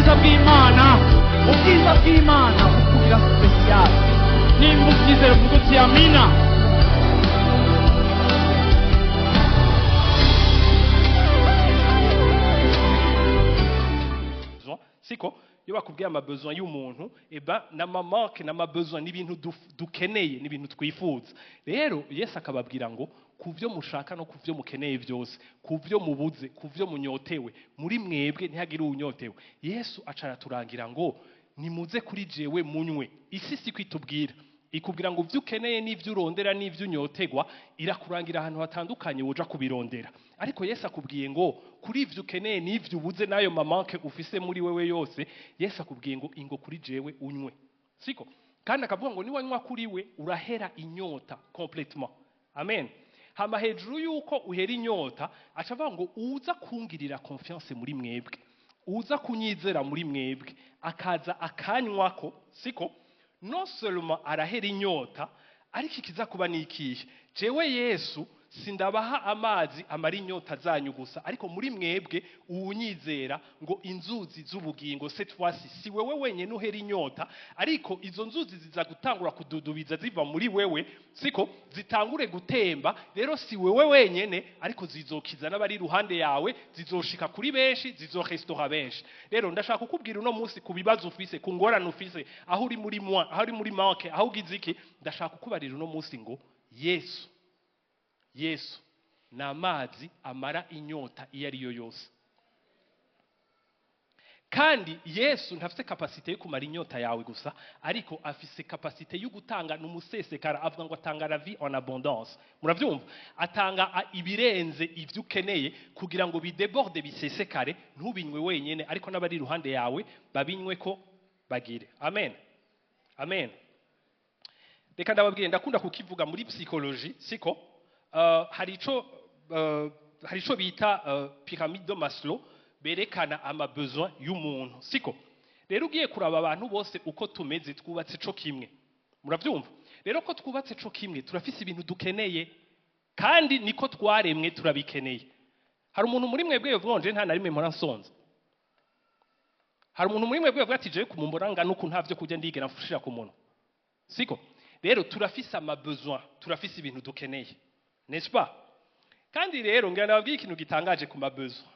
Ubwiza bw'Imana, ubwiza bw'Imana bukugira spécial. Nimba ubyizera, uvuga uti amina. Besoin, siko? Iyo bakubwiye ama besoin y'umuntu, eba n'ama manque n'ama besoin n'ibintu dukeneye, n'ibintu twifuza. Rero Yesu akababwira ngo ku byo mushaka no ku byo mukeneye byose, ku byo mubuze, ku byo munyotewe, muri mwebwe ntihagire uwunyotewe. Yesu aca araturangira ngo nimuze kuri jewe munywe. Isi si kwitubwira, ikubwira ngo ibyo ukeneye n'ibyo urondera n'ibyo unyotegwa, irakurangira ahantu hatandukanye woja kubirondera. Ariko Yesu akubwiye ngo kuri ibyo ukeneye n'ibyo ubuze n'ayo ma manque ufise muri wewe yose, Yesu akubwiye ngo ingo kuri jewe unywe, siko? Kandi akavuga ngo niwanywa kuri we urahera inyota complètement. Amen. Hama hejuru yuko uhera inyota, aca avuga ngo uza kungirira confiance muri mwebwe, uza kunyizera muri mwebwe, akaza akanywako, siko? Non seulement arahera inyota, ariko ikiza kuba ni ikihe? Jewe Yesu sindabaha amazi amara inyota zanyu gusa, ariko muri mwebwe uwunyizera ngo inzuzi z'ubugingo. Cette fois-ci si wewe wenyine uhera inyota, ariko izo nzuzi ziza gutangura kududubiza ziva muri wewe, siko? Zitangure gutemba. Rero si wewe wenyene, ariko zizokiza n'abari iruhande yawe, zizoshika kuri benshi, zizorestora benshi. Rero ndashaka kukubwira uno munsi, ku bibazo ufise, ku ngorane ufise, aho uri muri moi, aho uri muri manque, aho ugize iki, ndashaka kukubarira uno munsi ngo Yesu, Yesu ni amazi amara inyota iyo ari yo yose. Kandi Yesu ntafite capacité yo kumara inyota yawe gusa, ariko afise capacité yo gutanga n'umusesekara. Avuga ngo atanga la vie en abondance. Muravyumva? Atanga ibirenze ivyo ukeneye kugira ngo bidéborde, bisesekare, ntubinywe wenyene, ariko n'abari iruhande yawe babinywe ko bagire. Amen, amen. Reka ndababwire, ndakunda kukivuga muri psychologie, siko? Hari ico bita pyramide de Maslow, berekana ama besoin y'umuntu, siko? Rero ugiye kuraba abantu bose uko tumeze, twubatse co kimwe. Muravyumva? Rero ko twubatse co kimwe, turafise ibintu dukeneye, kandi niko twaremwe, turabikeneye. Hari umuntu muri mwebwe yovuga ngo nje nta na rimwe mpora nsonza? Hari umuntu muri mwebwe yovuga ati jewe kumumbora ngana uku nta vyo kurya ndigera mfushira ku munwa, siko? Rero turafise ama besoin, turafise ibintu dukeneye, n'est-ce pas? Kandi rero ngira nababwiye ikintu gitangaje ku ma besoin.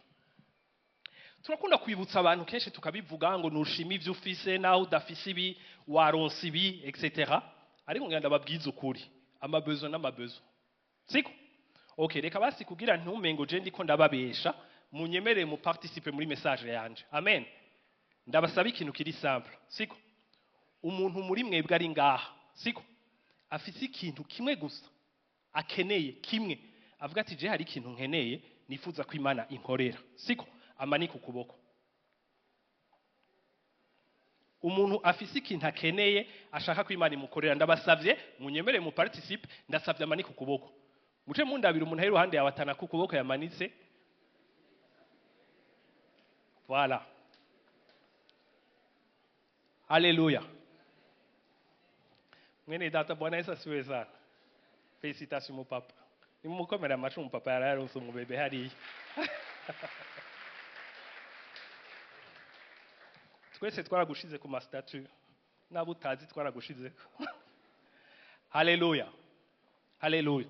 Turakunda kwibutsa abantu kenshi, tukabivuga ngo nushima ivyo ufise naho udafise ibi, waronse ibi, etc. Ariko ngira ndababwiza ukuri, ama besoin n'ama besoin, siko? Okay, reka basi kugira ntumengo je ndiko ndababesha, munyemerere mu participe muri message yanje. Amen. Ndabasaba ikintu kiri simple, siko? Umuntu muri mwebwe ari ngaha, siko, afise ikintu kimwe gusa akeneye, kimwe avuga ati je hari ikintu nkeneye nifuza ko Imana inkorera, siko? Amanike ukuboko. Umuntu afise ikintu akeneye, ashaka ko Imana imukorera, ndabasavye munyemere mu participe, ndasavye amanike ukuboko. Muce mundabira umuntu ari iruhande yawe atana ku kuboko yamanitse. Voilà, haleluya. Mwene data, Bwana Yesu asifiwe sana. Félicitations mu papa, nimukomera amacu mu papa, yararonse umubebe hariya. Twese twaragushize ku ma statut, nabo utazi twaragushizeko. Haleluya, haleluya.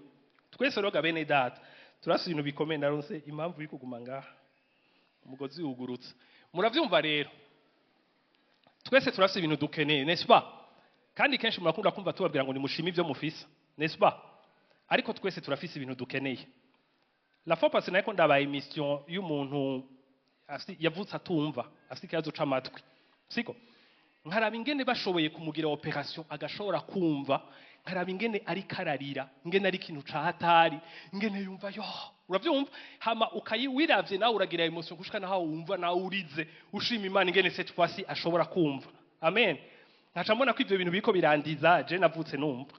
Twese roga bene data turasi ibintu bikomeye. Naronse impamvu yo kuguma ngaha, umugozi wugurutse. Muravyumva? Rero twese turafise ibintu dukeneye, n'est-ce pas? Kandi kenshi murakunda kumva tubabwira ngo nimushime ivyo mufise, n'est-ce pas? Ariko twese turafise ibintu dukeneye. La fois passée nariko ndabaye émission y'umuntu yavutse atumva, afise ikibazo c'amatwi, siko? Nkaraba ingene bashoboye kumugira opération agashobora kumva, nkaraba ingene ariko ararira, ingene ari ikintu ca hatari, ingene yumva yo. Uravyumva? Hama ukayiwiravye nawe uragira émotion gushika naho wumva nawe urize, ushima Imana ingene cette fois-ci ashobora kumva. Amen. Nkaca mbona ko ivyo bintu biriko birandiza. Je navutse numva.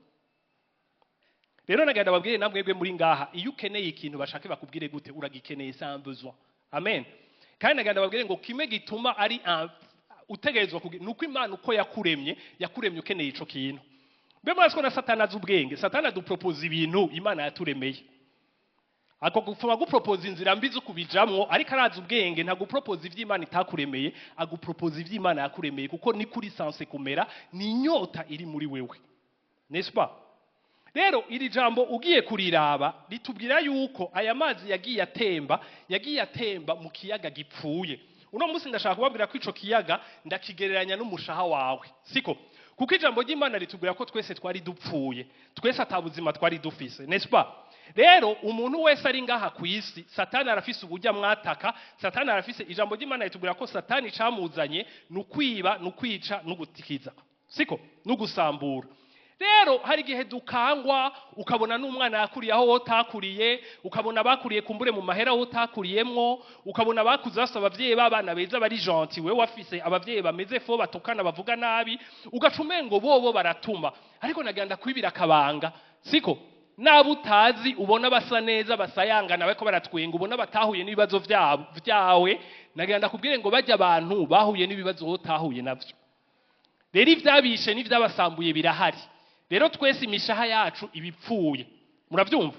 Rero nagenda babwire namwebwe muri ngaha, iyo ukeneye ikintu, bashake bakubwire gute, uragikeneye, c'est un besoin. Amen. Kandi nagenda babwire ngo kimwe gituma ari utegerezwa kugira nuko Imana uko yakuremye, yakuremye ukeneye ico kintu. Mbe murazi ko na Satani azi ubwenge? Satani adupropose ibintu Imana yaturemeye. Ako gupfuma gupropoza inzira mbi zo kubijamwo, ariko arazi ubwenge, ntagupropoza ivy'Imana itakuremeye, agupropoza ivy'Imana yakuremeye, kuko ni kuri censé kumera, ni inyota iri muri wewe, n'est-ce pas? Rero iri jambo ugiye kuriraba ritubwira yuko aya mazi yagiye atemba, yagiye atemba mu kiyaga gipfuye. Uno munsi ndashaka kubabwira ko ico kiyaga ndakigereranya n'umushaha wawe, siko? Kuko ijambo ry'Imana ritubwira ko twese twari dupfuye, twese ata buzima twari dufise, n'est-ce pas? Rero umuntu wese ari ngaha ku isi, Satani arafise uburyo amwataka. Satani arafise, ijambo ry'Imana ritubwira ko Satani camuzanye ni ukwiba, ni ukwica, no gutikiza, siko? No gusambura. Rero hari igihe dukangwa, ukabona n'umwana yakuriye aho wowe utakuriye, ukabona bakuriye kumbure mu mahera wowe utakuriyemwo, ukabona bakuze bafise abavyeyi b'abana beza bari gentil, wewe wafise abavyeyi bameze fo, batukana, bavuga nabi, ugaca umengo bobo baratuma. Ariko nagira ndakwibira akabanga, siko? Nabo utazi, ubona basa neza, basayangana, bariko baratwenga, ubona batahuye n'ibibazo vyabo vyawe, nagira ndakubwire ngo bajya abantu bahuye n'ibibazo wowe utahuye navyo. Rero ivyabishe n'ivyabasambuye birahari. Rero twese imishaha yacu ibipfuye, muravyumva?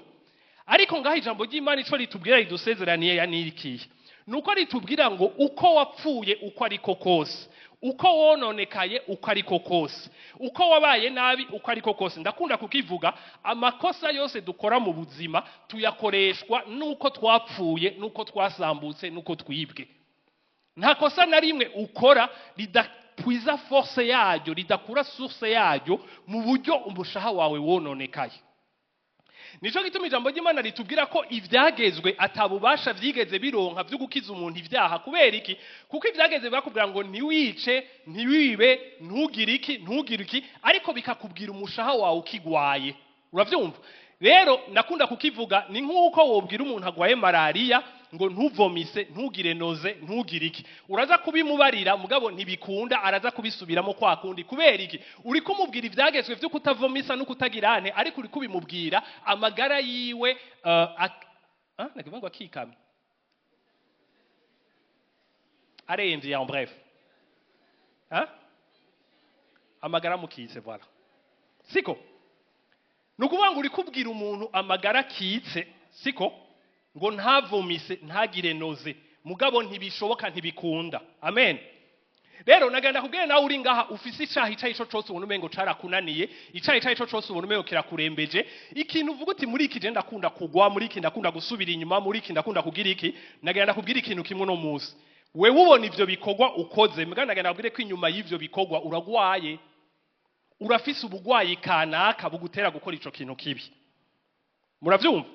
Ariko ngaho ijambo ry'Imana ico ritubwira, ridusezeraniye ya nirikiye, nuko ritubwira ngo uko wapfuye uko ariko kose, uko wononekaye uko ariko kose, uko wabaye nabi uko ariko kose, ndakunda kukivuga, amakosa yose dukora mu buzima tuyakoreshwa nuko twapfuye, nuko twasambutse, nuko twibwe. Nta kosa na rimwe ukora ridakwiza force yaryo, ridakura source yaryo mu buryo umushaha wawe wononekaye. Nico gituma ijambo ry'Imana ritubwira ko ivyagezwe atabubasha vyigeze bironka vyo gukiza umuntu ivyaha. Kubera iki? Kuko ivyageze bakubwira ngo ntiwice, ntiwibe, ntugire iki, ntugire iki, ariko bikakubwira umushaha wawe ukigwaye, uravyumva? Rero ndakunda kukivuga, ni nk'uko wobwira umuntu agwaye malariya ngo ntuvomise, ntugire nausée, ntugire iki. Uraza kubimubarira, mugabo ntibikunda, araza kubisubiramo kwa kundi. Kubera iki? Uri kumubwira ivyagezwe vyo kutavomisa no kutagirane, ariko uri kubimubwira amagara yiwe nakivuga ngo akikamye, aremvye, en bref, hein? Amagara mukitse, voilà, siko? Ni ukuvuga ngo uri kubwira umuntu amagara akitse, siko? Ngo ntavomise, ntagire nausée, mugabo ntibishoboka, ntibikunda. Amen. Rero nagenda kubwira nawe uri ngaha ufise icaha ico arico cose, ubona umengo carakunaniye, icaha ico arico cose ubona umengo kirakurembeje, ikintu uvuga uti muri iki je ndakunda kugwa, muri iki ndakunda gusubira inyuma, muri iki ndakunda kugira iki, nagenda kubwira ikintu kimwe no munsi: wewe ubona ivyo bikorwa ukoze, mbwa nagenda kubwire ko inyuma y'ivyo bikorwa uragwaye, urafise ubugwayi kanaka bugutera gukora ico kintu kibi, muravyumva?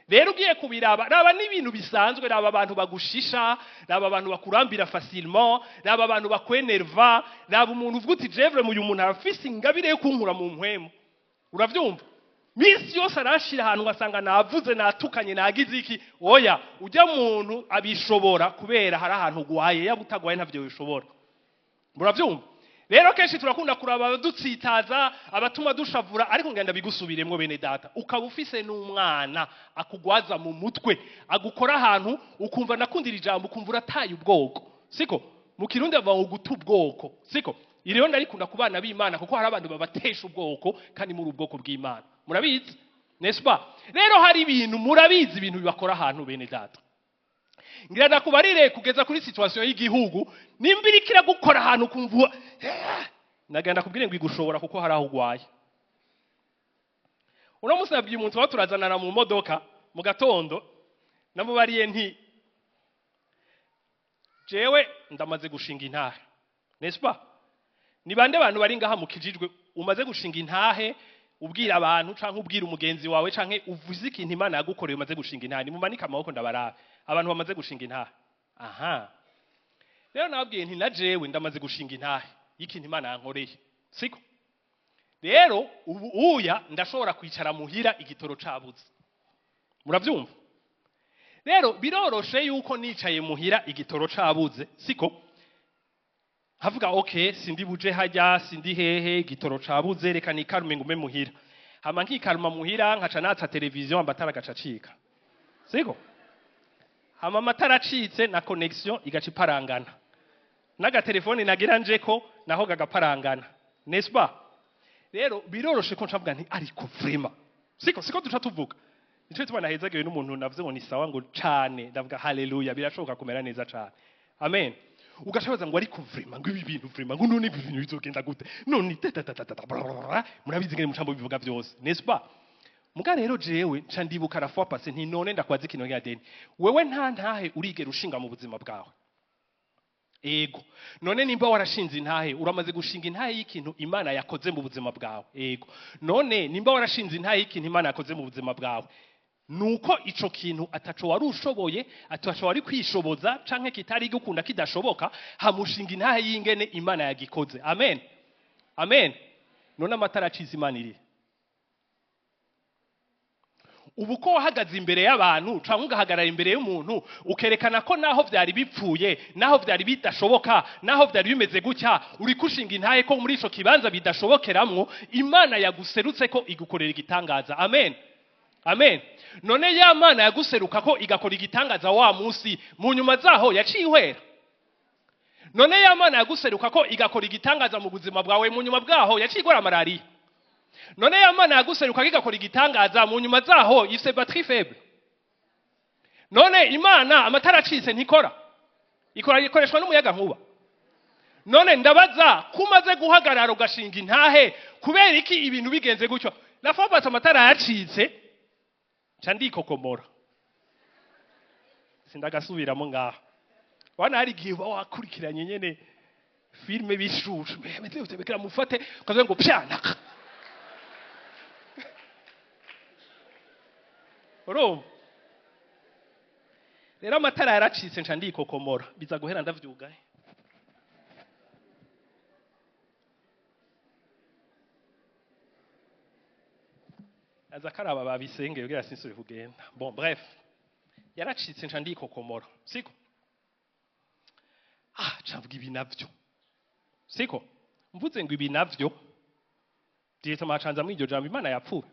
Rero ugiye kubiraba, raba n'ibintu bisanzwe, raba abantu bagushisha, raba abantu bakurambira facilement, raba abantu bakwenerva, raba umuntu uvuga uti jevre uyu muntu arafise ingabire yo kunkura mu mpwemu, uravyumva? Misi yose arashira ahantu ugasanga navuze, natukanye, nagize iki. Oya, ujya muntu abishobora kubera hari ahantu ugwaye. Yaba utagwaye ntavyo bishobora, muravyumva? Rero kenshi turakunda kuraba abadutsitaza, abatuma dushavura, ariko ngenda bigusubiremwo, bene data, ukaba ufise n'umwana akugwaza mu mutwe, agukora ahantu ukumva, nakundira ijambo, ukumva urataye ubwoko, siko? Mu Kirundi bavuga ngo guta ubwoko, siko? Iri rero ndarikunda ku bana b'Imana, kuko hari abantu babatesha ubwoko kandi muri ubwoko bw'Imana, murabizi, n'est-ce pas? Rero hari ibintu murabizi, ibintu bibakora ahantu, bene data. Ngira ndakubarire kugeza kuri situation y'igihugu, nimba iriko iragukora ahantu ukumva, nagenda kubwire ngo igushobora kuko hari aho ugwaye. Uno munsi nabwiye umuntu tuba turazanana mu modoka mu gatondo, namubariye nti jewe ndamaze gushinga intahe, n'est-ce pas? Ni bande bantu bari ngaha mu kijijwe umaze gushinga intahe, ubwira abantu canke ubwira umugenzi wawe canke uvuze ikintu Imana yagukoreye, umaze gushinga intahe? Nimumanike amaboko ndabarabe abantu bamaze gushinga intahe. Aha rero nababwiye nti na jewe ndamaze gushinga intahe y'ikintu Imana yankoreye, siko? Rero ubu uya ndashobora kwicara muhira igitoro cabuze, muravyumva? Rero biroroshe yuko nicaye muhira igitoro cabuze, siko? Havuga okay, sindi buje hajya, sindi hehe, igitoro cabuze, reka nikarume ngume muhira. Hama nkikaruma muhira, nkaca natsa televiziyo, amatara agaca acika, siko? Hama amatara acitse na connexion igaca iparangana, n'agatelefoni nagira njeko naho gagaparangana, n'est-ce pas? Rero biroroshe ko ncavuga nti ariko vraiment, siko? Siko duca tuvuga Nico gituma nahezagiwe n'umuntu navuze ngo ni sawa ngo cane, ndavuga haleluya, birashoboka kumera neza cane. Amen. Ugashabaza ngo ariko vraiment, ngo ibi bintu vraiment, ngo none ibi bintu bizogenda gute none, tatatatata, murabizi ngene mucambo bivuga byose, n'est-ce pas? Muga rero jewe nca ndibuka la fois passée, nti none ndakwaza ikintu nka deni, wewe nta ntahe urigera ushinga mu buzima bwawe? Ego. None nimba warashinze intahe, uramaze gushinga intahe y'ikintu Imana yakoze mu buzima bwawe? Ego. None nimba warashinze intahe y'ikintu Imana yakoze mu buzima bwawe, nuko ico kintu ataco wari ushoboye, ataco wari kwishoboza, canke kitari gukunda, kidashoboka, hamushinga intahe y'ingene Imana yagikoze. Amen, amen. None amatara acize, Imana iri ubu ko wahagaze imbere y'abantu cyangwa ugahagarara imbere y'umuntu, ukerekana ko naho byari bipfuye, naho byari bidashoboka, naho byari bimeze gutya, uri kushinga intahe ko muri ico kibanza bidashobokeramwo Imana yaguserutse ko igukorera igitangaza. Amen, amen. None ya Mana yaguseruka ko igakora igitangaza wa munsi, mu nyuma zaho yaciye ihwera? None ya Mana yaguseruka ko igakora igitangaza mu buzima bwawe, mu nyuma bwaho yaciye igora malariya? None ya Mana yaguseruka ko igakora igitangaza, mu nyuma zaho ifise batterie faible? None Imana amatara acitse ntikora, ikora ikoreshwa n'umuyaga nkuba? None ndabaza, kumaze guhagarara ugashinga intahe, kubera iki ibintu bigenze gutyo? La fois passée amatara yacitse, nca ndikokomora, sindagasubiramo ngaha. Wana hari igihe uba wakurikiranye nyene filime bishushu bikira mufate, ukavuga ngo pyanaka. Urumva rero amatara yaracitse, nca ndikokomora, biza guhera ndavyugaye. Aza karaba babisengeye kugira sinsubire kugenda. Bon, bref, yaracitse, nca ndikokomora, siko? Ah, nca ibi navyo, siko? Mvuze ngo ibi navyo, directement hacanza muri iryo jambo Imana yapfuye.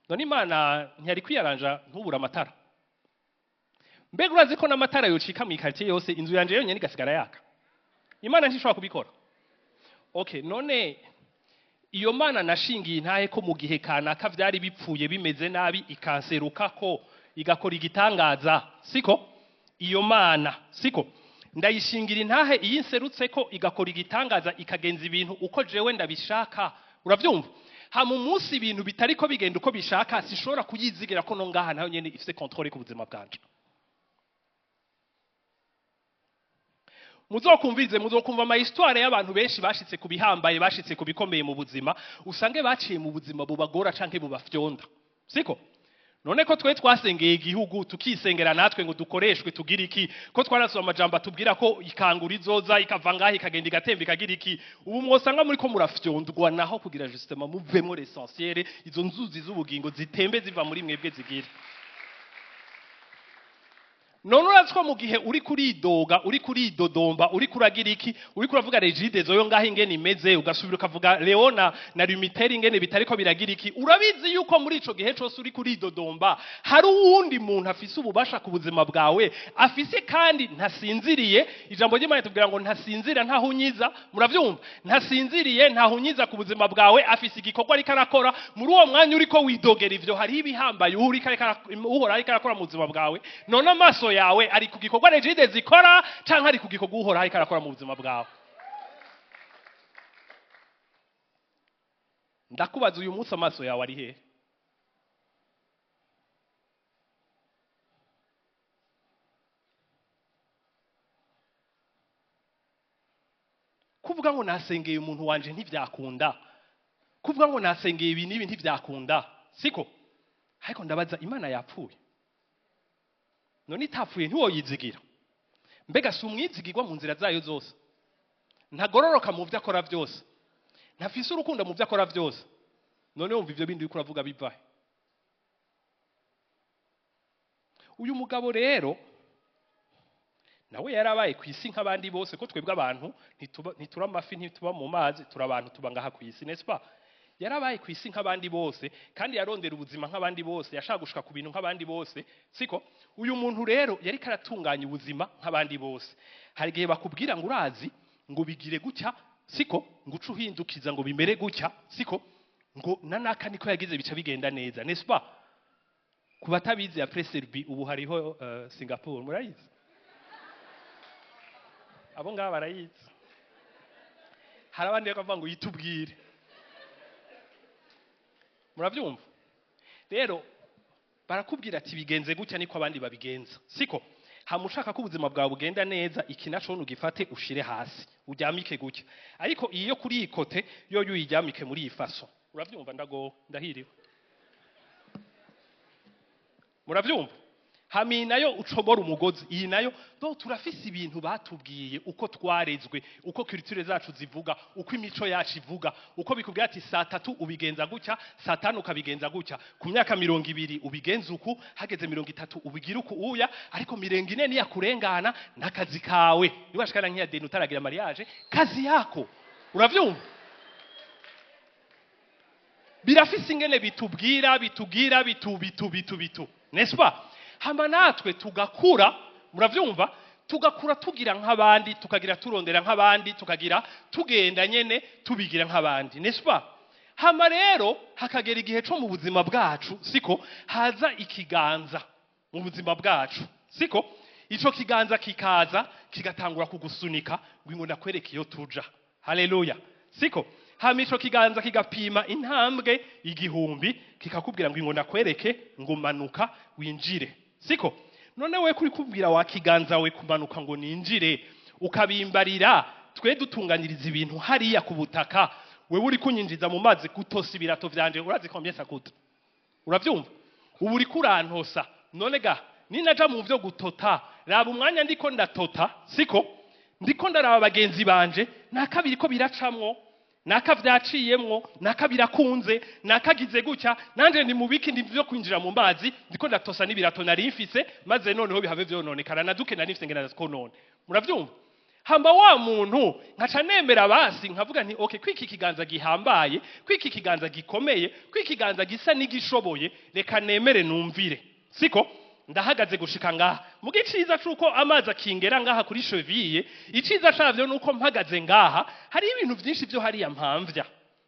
None Imana ntiyari kwiyaranja ntubura amatara? Mbega urazi ko n'amatara yocika mu ikaritiye yose, inzu yanje yonyene igasigara yaka? Imana ntishobora kubikora? Okay, none iyo Mana nashingiye intahe ko mu gihe kanaka vyari bipfuye bimeze nabi, ikanseruka ko igakora igitangaza, siko? Iyo Mana, siko, ndayishingira intahe iyi nserutse ko igakora igitangaza, ikagenza ibintu uko jewe ndabishaka, uravyumva? Hama umunsi ibintu bitariko bigenda uko bishaka, sishobora kuyizigira ko no ngaha nayo nyene ifise contrôle ku buzima bwanje? Muzokumvirize, muzokumva ama histoire y'abantu benshi bashitse ku bihambaye, bashitse ku bikomeye mu buzima, usange baciye mu buzima bubagora canke bubafyonda, siko? None ko twe twasengeye igihugu, tukisengera natwe ngo dukoreshwe, tugira iki, ko twarasoma amajambo atubwira ko ikangura izoza ikava ngaho ikagenda igatemba ikagira iki, ubu mwosanga muri ko murafyondwa naho kugira justement muvemo l'essentiel, izo nzuzi z'ubugingo zitembe ziva muri mwebwe zigira. None urazi ko mu gihe uri kuridoga, uri kuridodomba, uri kuragira iki, uri kuravuga Regideso yo ngaho ingene imeze, ugasubira ukavuga Leona na Lumitel ingene bitariko biragira iki, urabizi yuko muri ico gihe cose uri kuridodomba hari uwundi muntu afise ububasha ku buzima bwawe, afise kandi ntasinziriye? Ijambo ry'Imana tubwira ngo ntasinzira, ntahunyiza. Muravyumva? Ntasinziriye, ntahunyiza ku buzima bwawe, afise igikorwa ariko arakora muri uwo mwanya uriko widogera ivyo. Hariho ibihambaye Uhoraho ariko arakora mu buzima bwawe. None amaso yawe ari ku gikorwa Regideso ikora, canke ari ku gikorwa Uhoraho ariko arakora mu buzima bwawe? Ndakubaza, uyu munsi amaso yawe ari hehe? Kuvuga ngo nasengeye umuntu wanje ntivyakunda, kuvuga ngo nasengeye ibi n'ibi ntivyakunda, siko? Ariko ndabaza, Imana yapfuye? None itapfuye ntiwoyizigira? Mbega si umwizigirwa mu nzira zayo zose? Ntagororoka mu byo akora byose? Ntafise urukundo mu byo akora byose? None wumva ivyo bindi uriko uravuga bivahe? Uyu mugabo rero nawe yarabaye ku isi nk'abandi bose, ko twebwe abantu ntitura amafi, ntituba mu mazi, turi abantu tuba ngaha ku isi, n'est-ce pas? Yarabaye ku isi nk'abandi bose, kandi yarondera ubuzima nk'abandi bose, yashaka gushika ku bintu nk'abandi bose, siko? Uyu muntu rero yariko aratunganya ubuzima nk'abandi bose. Hari igihe bakubwira ngo urazi ngo bigire gutya, siko? Ngo uce uhindukiza ngo bimere gutya, siko? Ngo nanaka niko yagize, bica bigenda neza, n'est-ce pas? Ku batabizi, après Serbie ubu hariho Singapore. Murayizi? Abo ngaba barayizi. Hari abandi bakavuga ngo yitubwire. Murabyumva? Rero barakubwira ati bigenze gutya, niko abandi babigenza, siko? Hama ushaka ko ubuzima bwawe bugenda neza, iki naco ugifate ushire hasi, uryamike gutya, ariko iyo kuri iyi côté yo uyiryamike muri iyi façon. Urabyumva? Ndago ndahiriwe. Murabyumva? Hama iyi nayo ucobora umugozi, iyi nayo do. Turafise ibintu batubwiye, uko twarezwe, uko culture zacu zivuga, uko imico yacu ivuga, uko bikubwira ati saa 3 ubigenza gutya, saa 5 ukabigenza gutya, ku myaka 20 ubigenza uku, hageze 30 ubigira uku uya, ariko 40 niyakurengana n'akazi kawe. Niwashikana nk'iya deni utaragira mariage, kazi yako. Uravyumva? Birafise ingene bitubwira, bitubwira bitu bitu bitu bitu, n'est-ce pas? Hama natwe tugakura, muravyumva, tugakura tugira nk'abandi, tukagira turondera nk'abandi, tukagira tugenda nyene tubigira nk'abandi, n'est-ce pas? Hama rero hakagera igihe co mu buzima bwacu, siko, haza ikiganza mu buzima bwacu, siko? Ico kiganza kikaza kigatangura kugusunika ngo ndakwereke iyo tuja. Haleluya! Siko? Hama ico kiganza kigapima intambwe 1000, kikakubwira ngo ndakwereke, ngo manuka winjire, siko? None we kuri kubwira wa kiganza we kumanuka ngo ninjire, ukabimbarira twe dutunganiriza ibintu hariya ku butaka, wewe uri kunyinjiza mu mazi gutosa ibirato vyanje. Urazi combien ça coûte? Uravyumva? Ubu uri kurantosa. None ga ninaja mu vyo gutota, raba umwanya ndiko ndatota, siko? Ndiko ndaraba bagenzi banje, nakabiri ko biracamwo, naka vyaciyemwo, naka birakunze, nakagize gutya, nanje ndi mubiki? Ndi vyo kwinjira mu mazi, ndiko ndatosa n'ibirato nari mfise, maze noneho bihave vyononekara naduke nari mfise ngenda konone. Muravyumva? Hamba wa muntu nkaca nemera basi, nkavuga nti okay, kwiki kiganza gihambaye, kwiki kiganza gikomeye, kwiki kiganza gisa n'igishoboye, reka nemere numvire, siko? Ndahagaze gushika ngaha. Muga iciza cuko amazi akingera ngaha kuri cheville, iciza cavyo nuko mpagaze ngaha hari ibintu vyinshi vyo hariya mpamvya.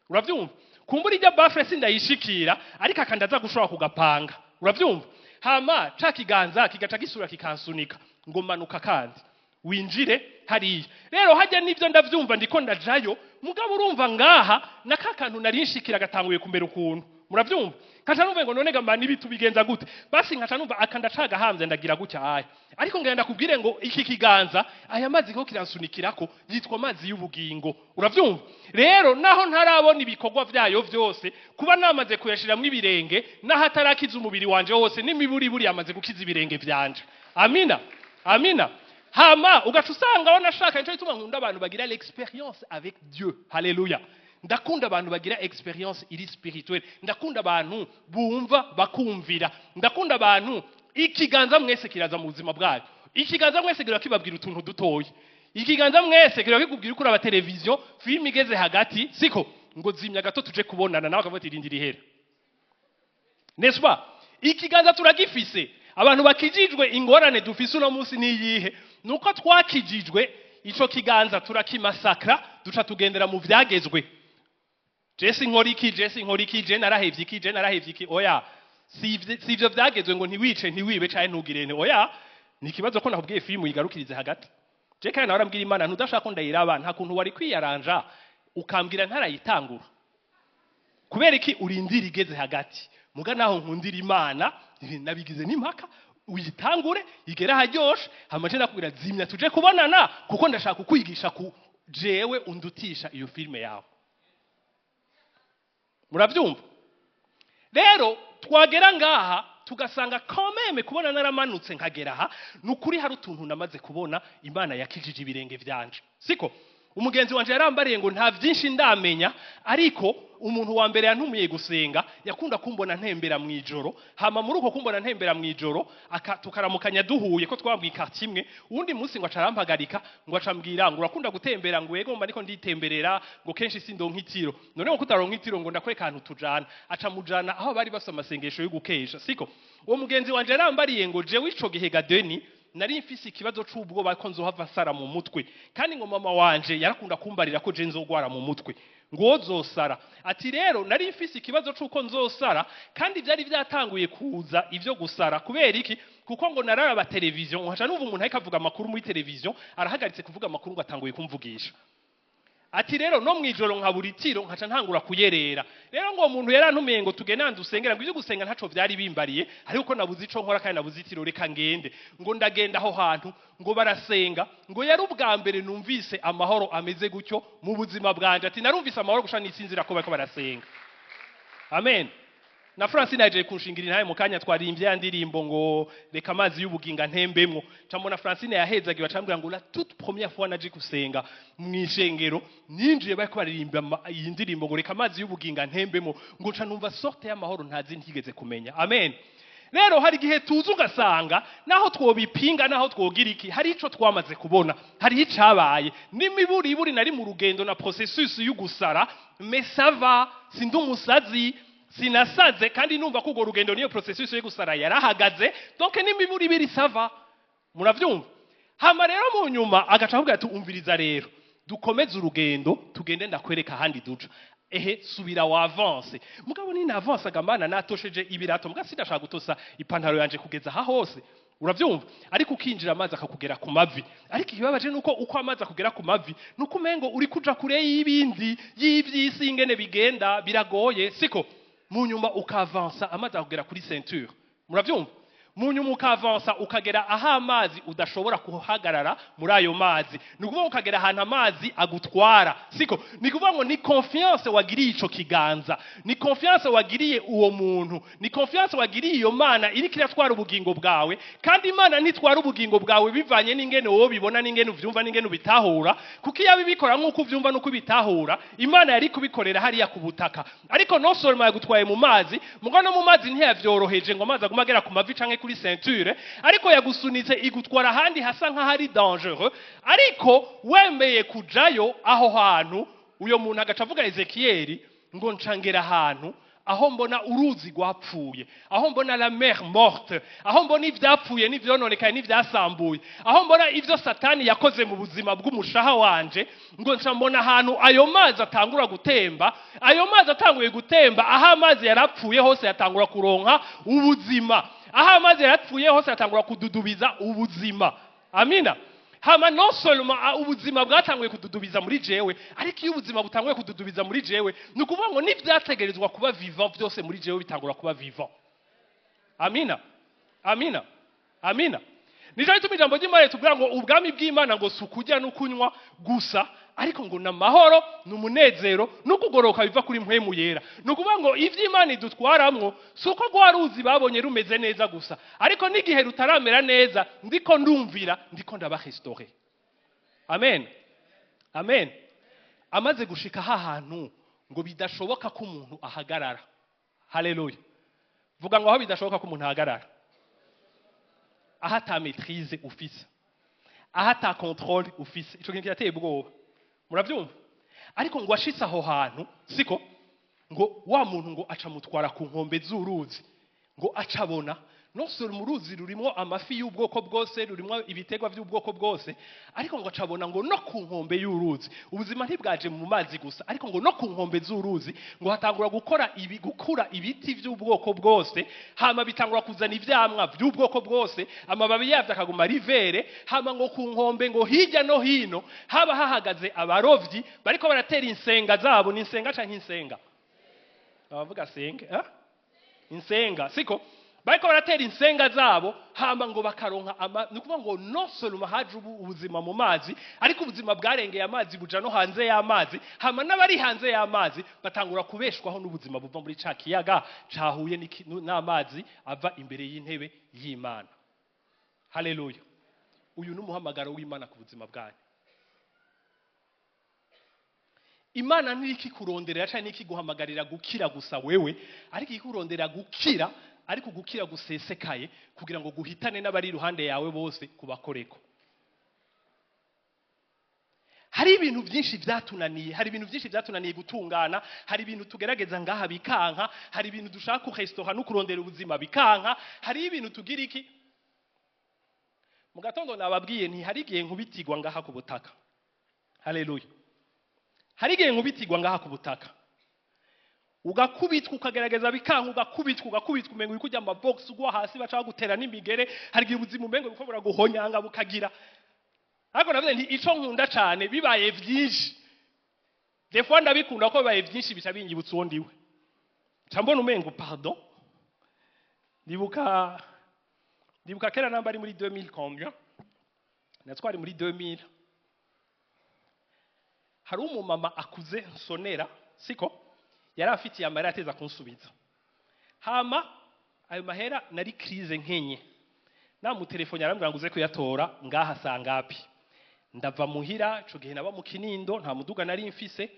Uravyumva? Kumbura ijya baffle sindayishikira, ariko akandaza gushobora kugapanga. Uravyumva? Hama ca kiganza kigaca gisura kikansunika ngo manuka kandi winjire hariya. Rero hajya nivyo ndavyumva, ndiko ndajayo, mugabo urumva ngaha na ka kantu nari nshikira gatanguye kumera ukuntu. Muravyumva? Nkaca numva ngo none gamba nibi tubigenza gute? Basi nkaca numva akanda cagahambye, ndagira gutya aya. Ariko ngenda ndakubwire ngo iki kiganza, aya mazi ko kiransunikirako, yitwa amazi y'ubugingo. Uravyumva? Rero naho ntarabona ibikorwa vyayo vyose, kuba namaze kuyashiramwo ibirenge, naho atarakiza umubiri wanje wose, n'imiburiburi yamaze gukiza ibirenge vyanje. Amina, amina. Hama ugaca usanga wanashaka, nico gituma nkunda abantu bagira l'expérience avec Dieu. Haleluya! Ndakunda abantu bagira expérience iri spirituelle, ndakunda abantu bumva bakumvira, ndakunda abantu. Ikiganza mwese kiraza mu buzima bwayo. Ikiganza mwese kira kibabwira utuntu dutoya. Ikiganza mwese kira kikubwira uko uraba televiziyo, filime igeze hagati, siko, ngo zimya gato tuje kubonana nawe, akavuga ati rindira ihere, n'est-ce pas? Ikiganza turagifise. Abantu bakijijwe, ingorane dufise uno munsi niyihe? Nuko twakijijwe, ico kiganza turakimasakra, duca tugendera mu vyagezwe. Je sinkora iki, je sinkora iki, je narahevye iki, je narahevye iki. Oya, si ivyo vyagezwe ngo ntiwice, ntiwibe canke ntugirene. Oya, ni ikibazo ko nakubwiye filmu yigarukirize hagati. Je kandi nawe arambwira Imana ntudashaka ko ndayiraba, nta kuntu wari kwiyaranja ukambwira ntarayitangura? Kubera iki urindira igeze hagati? Muga naho nkundira Imana, nabigize n'impaka uyitangure igera haryoshe, hama je nakubwira zimya tuje kubonana, kuko ndashaka kukwigisha ku jewe undutisha iyo filme yawe. Muravyumva? Rero twagera ngaha tugasanga quand même kubona naramanutse nkagera aha, ni ukuri hari utuntu namaze kubona Imana yakijije ibirenge vyanje, siko? Umugenzi wanje yarambariye ngo nta vyinshi ndamenya, ariko umuntu wa mbere yantumiye gusenga yakunda kumbona ntembera mu ijoro. Hama muri uko kumbona ntembera mu ijoro, tukaramukanya duhuye ko twabwiye quartier imwe, uwundi munsi ngo acarampagarika, ngo acambwira ngo urakunda gutembera, ngo yego, mba ndiko nditemberera, ngo kenshi sindonka itiro. None ngo kutaronka itiro, ngo ndakwereka ahantu tujana. Aca mujana aho bari bafise amasengesho yo gukesha, siko? Uwo mugenzi wanje yarambariye ngo jewe ico gihe gadeni nari mfise ikibazo c'ubwoba ko nzohava sara mu mutwe, kandi ngo mama wanje yarakunda kumbarira ko je nzogwara mu mutwe. Ngo wozosara. Ati rero nari mfise ikibazo c'uko nzosara, kandi byari byatanguye kuza ivyo gusara. Kubera iki? Kuko ngo nararaba televiziyo, nkaca numva umuntu ariko avuga amakuru muri televiziyo, arahagaritse kuvuga amakuru ngo atanguye kumvugisha. Ati rero no mwijoro nkabura itiro, nkaca ntangura kuyerera. Rero ngo uwo muntu yarantumiye ngo tugende hanze usengera. Ngo ibyo gusenga ntaco vyari bimbariye, ariko nabuze ico nkora kandi nabuze itiro, reka ngende. Ngo ndagenda aho hantu, ngo barasenga. Ngo yari ubwa mbere numvise amahoro ameze gutyo mu buzima bwanje. Ati narumvise amahoro gusha nisinzira ko bariko barasenga. Amen. Na Francine yaje kunshingira intahe mu kanya twarimbye ya ndirimbo ngo "Reka amazi y'ubuginga ntembemwo". Cambona Francine yahezagiwe, acambwira ngo la toute première fois naje gusenga mw'ishengero, ninjiye bariko baririmba iyi ndirimbo ngo "Reka amazi y'ubuginga ntembemwo", ngo nca numva sorte y'amahoro ntazi ntigeze kumenya. Amen. Rero hari igihe tuza ugasanga naho twobipinga, naho twogira iki, hari ico twamaze kubona, hari icabaye n'imiburiburi. Nari mu rugendo na processus y'ugusara, mais ça va, sindi umusazi, sinasaze, kandi numva ko urwo rugendo niyo processus yo gusara yarahagaze. Donc n'imiburibiri ça va, muravyumva. Hama rero mu nyuma agaca avuga ati umviriza rero, dukomeze urugendo, tugende ndakwereka ahandi duca. Ehe, subira wa avance. Mugabo ni avance agamana natosheje ibirato, muga sinashaka gutosa ipantaro yanje kugeza aha hose, uravyumva. Ariko ukinjira, amazi akakugera ku mavi. Ariko ikibabaje nuko uko amazi akugera ku mavi, nuko umengo uri kuja kure y'ibindi y'ivy'isi, ingene bigenda biragoye, siko? Mu nyuma ukavansa, amazi akugera kuri ceinture, muravyumva. Mu nyuma ukavansa, ukagera aho amazi udashobora kuhagarara muri ayo mazi. Ni ukuvuga ngo ukagera ahantu amazi agutwara, siko? Ni ukuvuga ngo ni confiance wagiriye ico kiganza, ni confiance wagiriye uwo muntu, ni confiance wagiriye iyo Mana iriko iratwara ubugingo bwawe. Kandi Imana ntitwara ubugingo bwawe bivanye n'ingene wowe ubibona, n'ingene uvyumva, n'ingene ubitahura, kuko iyo abibikora nk'uko uvyumva n'uko ubitahura, Imana yari kubikorera hariya ku butaka. Ariko non seulement yagutwaye mu mazi, muga no mu mazi ntiyavyoroheje ngo amazi agume agera ku mavi canke kuri ceinture, ariko yagusunitse igutwara ahandi hasa nk'ahari dangereux, ariko wemeye kujayo aho hantu. Uyo muntu agaca avuga, Ezekiyeli, ngo ncangera ahantu aho mbona uruzi rwapfuye, aho mbona la mer Morte, aho mbona ivyapfuye n'ivyononekaye n'ivyasambuye, aho mbona ivyo Satani yakoze mu buzima bw'umushaha wanje. Ngo nca mbona ahantu ayo mazi atangura gutemba. Ayo mazi atanguye gutemba, aho amazi yarapfuye hose yatangura kuronka ubuzima, aho amazi yarapfuye hose yatangura kududubiza ubuzima. Amina. Hama non seulement ubuzima bwatanguye kududubiza muri jewe, ariko iyo ubuzima butanguye kududubiza muri jewe, ni ukuvuga ngo n'ivyategerezwa kuba vivant byose muri jewe bitangura kuba vivant. Amina, amina, amina. Nico gituma ijambo ry'Imana ritubwira ngo ubwami bw'Imana ngo si ukurya no kunywa gusa, ariko ngo ni amahoro, ni umunezero no kugoroka biva kuri Mpwemu Yera. Ni ukuvuga ngo ivy'Imana idutwaramwo si uko rwa ruzi babonye rumeze neza gusa, ariko n'igihe rutaramera neza, ndiko ndumvira, ndiko ndaba restauré. Amen, amen. Amaze gushika ha hantu ngo bidashoboka ko umuntu ahagarara. Haleluya. Vuga ngo aho bidashoboka ko umuntu ahagarara, aho ata maîtrise ufise, aho ata contrôle ufise. Ico kintu kirateye ubwoba, muravyumva. Ariko ngo ashitse aho hantu, siko? Ngo wa muntu ngo aca mutwara ku nkombe z'uruzi. Ngo acabona non seulement uruzi rurimo amafi y'ubwoko bwose, rurimo ibitegwa by'ubwoko bwose, ariko ngo acabona ngo no ku nkombe y'uruzi, ubuzima ntibwaje mu mazi gusa, ariko ngo no ku nkombe z'uruzi ngo hatangura gukora ibi, gukura ibiti by'ubwoko bwose. Hama bitangura kuzana ivyamwa by'ubwoko bwose, amababi yavyo akaguma ari vert. Hama ngo ku nkombe, ngo hirya no hino haba hahagaze abarovyi bariko baratera insenga zabo. Ni insenga canke insenga? Abavuga senge, eh? Insenga, siko? Bariko baratera insenga zabo, hama ngo bakaronka ama. Ni ukuvuga ngo non seulement haje ubu ubuzima mu mazi, ariko ubuzima bwarengeye amazi, buja no hanze y'amazi. Hama n'abari hanze y'amazi batangura kubeshwaho n'ubuzima buva muri ca kiyaga cahuye n'amazi ava imbere y'intebe y'Imana. Haleluya. Uyu ni umuhamagaro w'Imana ku buzima bwanyu. Imana ntirikikuronderera cyangwa ntikiguhamagarira gukira gusa wewe, ariko ikurondera gukira, ariko gukira gusesekaye kugira ngo guhitane n'abari iruhande yawe bose kubakoreko. Hari ibintu byinshi byatunaniye, hari ibintu byinshi byatunaniye gutungana, hari ibintu tugerageza ngaha bikanka, hari ibintu dushaka kuresitora no kurondera ubuzima bikanka, hari ibintu tugira iki. Mu gatondo nababwiye nti hari igihe nkubitigwa ngaha ku butaka. Haleluya. Hari igihe nkubitirwa ngaha ku butaka, ugakubitwa, ukagerageza bikanka, ugakubitwa, ugakubitwa, umengo uri kujya ama box, ugwa hasi, baca bagutera n'imigere. Hari igihe ubuzima umengo buriko buraguhonyanga bukagira. Ariko navuze nti ico nkunda cane, bibaye vyinshi, des fois ndabikunda ko bibaye vyinshi bica binyibutsa uwo ndiwe, nca mbona umengo pardon. Ndibuka kera, namba ari muri 2000 combien, natwari muri 2000, hari umumama akuze nsonera, siko? Yari afitiye amahera ateza kunsubiza. Hama ayo mahera nari crise nkenye, namutelefone arambwira ngo uze kuyatora ngaha sangapi. Ndava muhira, ico gihe naba mu Kinindo, nta muduga nari mfise,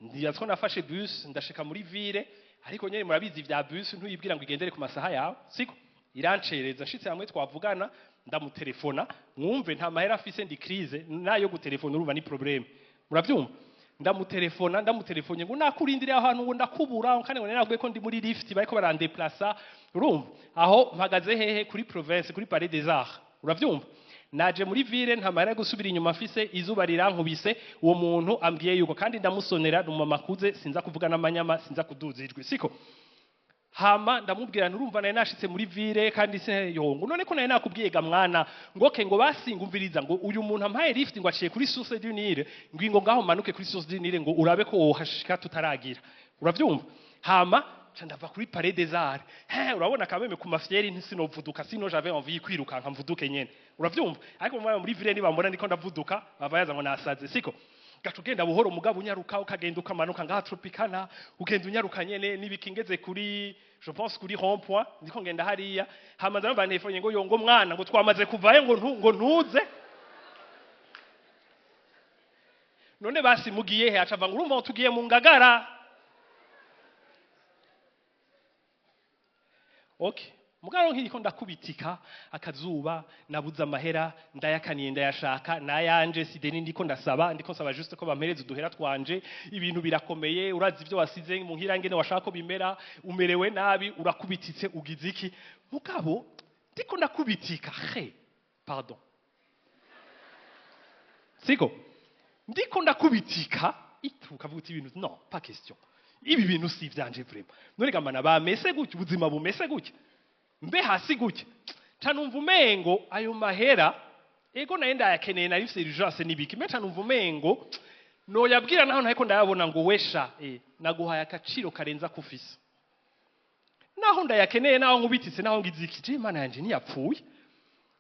ndibaza ko nafashe bus, ndashika muri ville. Ariko nyene murabizi vya bus, ntuyibwira ngo igendere ku masaha yawe, siko? Irancereza. Nshitse hamwe twavugana, ndamutelefona. Mwumve, nta mahera afise, ndi crise, nayo gutelefona urumva ni problème, muravyumva. Ndamutelefona, ndamutelefone ngo nakurindiriye ahantu, ngo ndakubura, kandi ngo naravuye ko ndi muri lift, bariko barandeplasa. Urumva aho mpagaze hehe? Kuri province, kuri Palais des Arts, uravyumva. Naje muri ville, nta mahera yo gusubira inyuma mfise, izuba rirankubise. Uwo muntu ambwiye yuko kandi ndamusonera, ni umumama akuze, sinza kuvuga n'amanyama, sinza kuduza ijwi, siko? Hama ndamubwira, nturumva nari nashitse muri ville kandi se yongo, none ko nari nakubwiye ga mwana, ngo ke, ngo basingumviriza, ngo uyu muntu ampaye lift, ngo aciye kuri Source du Nil, ngo ngaho manuke kuri Source du Nil, ngo urabe ko wohashika tutaragira, uravyumva. Hama ca ndava kuri Palais des Arts, he urabona kameme ku mafyeri, sinovuduka, sino j'avais envie kwirukanka mvuduke nyene, uravyumva. Ariko muri ville nibambona ndiko ndavuduka, bava yaza ngo nasaze, siko? Gaca ugenda buhoro, mugabo unyaruka, ukagenda ukamanuka ngaha Tropicana, ugenda unyaruka nyene n'ibikingeze kuri, je pense kuri rond point, ndiko ngenda hariya. Hama ndamva telefone ngo yo, ngo mwana, ngo twamaze kuvayo, ngo ntu, ngo ntuze. None basi mugiye he? Acava ngo urumva ngo tugiye mu Ngagara. Okay, mugabo nkiriko ndakubitika akazuba, nabuze amahera, ndayakaniye, ndayashaka nayanje, sideni ndiko ndasaba, ndiko nsaba juste ko bampereza uduhera twanje. Ibintu birakomeye, urazi ibyo wasize muhira ngene washaka ko bimera, umerewe nabi, urakubititse, ugize iki. Mugabo ndiko ndakubitika, he pardon, siko? Ndiko ndakubitika ituka, vuga uti ibintu non, pas question, ibi bintu si ivyanje vraiment. None gamana bamese gutya, ubuzima bumese gutya, mbe hasi gutya, ca numva umengo ayo mahera, ego naye ndayakeneye, nari mfise urgence n'ibiki, mbe ca numva umengo noyabwira naho ntariko ndayabona, ngo wesha naguhaye agaciro karenza kufise, naho ndayakeneye, naho nkubititse, naho ngize iki, je Imana yanje ntiyapfuye.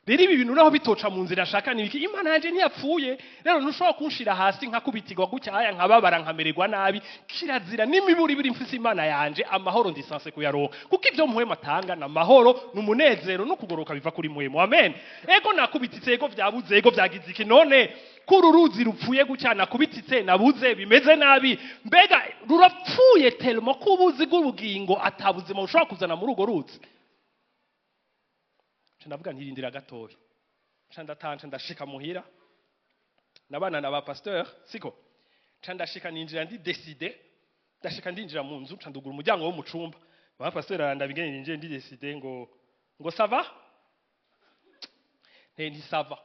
Rero ibi bintu naho bitoca mu nzira ashaka nibiki, Imana yanje ntiyapfuye. Rero ntushobora kunshira hasi nkakubitirwa gutya aya, nkababara, nkamererwa nabi. Kirazira n'imiburi biri mfise Imana yanje, amahoro ndi censé kuyaronka, kuko ibyo Mpwemu atanga ni amahoro, ni umunezero no kugoroka biva kuri Mpwemu. Amen. Ego nakubititse, ego vyabuze, ego vyagize iki. None kuri uruzi rupfuye gutya, nakubititse, nabuze, bimeze nabi, mbega rurapfuye tellement ko ubuzi bw'ubugingo atabuzima bushobora kuzana muri urwo ruzi. Nca ndavuga ntirindira gatoya, nca ndatanje, ndashika muhira, nabana na ba pasteur, siko? Nca ndashika, ninjira ndi décidé, ndashika ndinjira mu nzu, nca ndugura umuryango wo mu cumba, ba pasteur arandaba ingene ninjiye ndi décidé, ngo ça va? Nti ça va.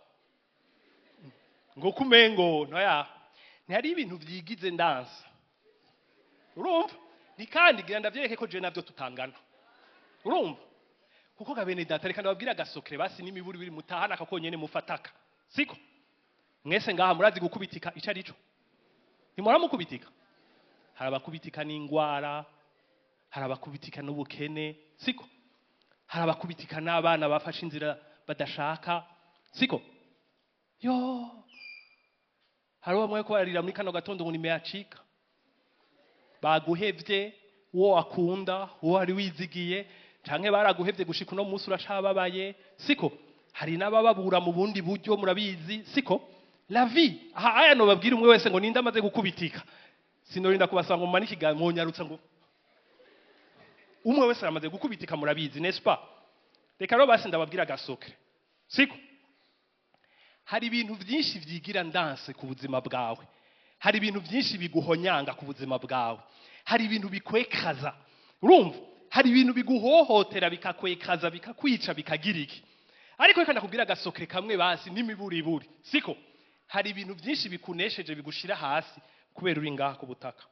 Ngo kumengo ntoya ntihari ibintu vyigize ndansa, urumva, ni kandi gira ndavyereke ko je navyo tutangana, urumva. Kuko ga bene data, reka ndababwira agasokere basi n'imiburi biri mutahana kakonyene mufataka, siko? Mwese ngaha murazi gukubitika ico arico, ntimora mukubitika. Hari abakubitika n'ingwara, hari abakubitika n'ubukene, siko? Hari abakubitika n'abana bafashe inzira badashaka, siko? Yo, hari bamwe ko bararira muri kano gatondo ngo nimeyacika, baguhevye, uwo wakunda, uwo wari wizigiye, canke baraguhevye, gushika uno munsi uracababaye, siko? Hari n'abababura mu bundi buryo, murabizi, siko? La vie aha aya no babwira umwe wese ngo ninde amaze gukubitika. Sinorinda kubasaba ngo mumanike ikiganza, mwonyarutsa ngo umwe wese aramaze gukubitika, murabizi, n'est-ce pas? Reka rero basi ndababwira agasokre, siko? Hari ibintu byinshi vyigira ndanse ku buzima bwawe, hari ibintu byinshi biguhonyanga ku buzima bwawe, hari ibintu bikwekaza, urumva, hari ibintu biguhohotera, bikakwekaza, bikakwica, bikagira iki. Ariko reka ndakubwira agasokre kamwe basi n'imiburiburi, siko? Hari ibintu byinshi bikunesheje, bigushira hasi. Kubera uri ngaha ku butaka.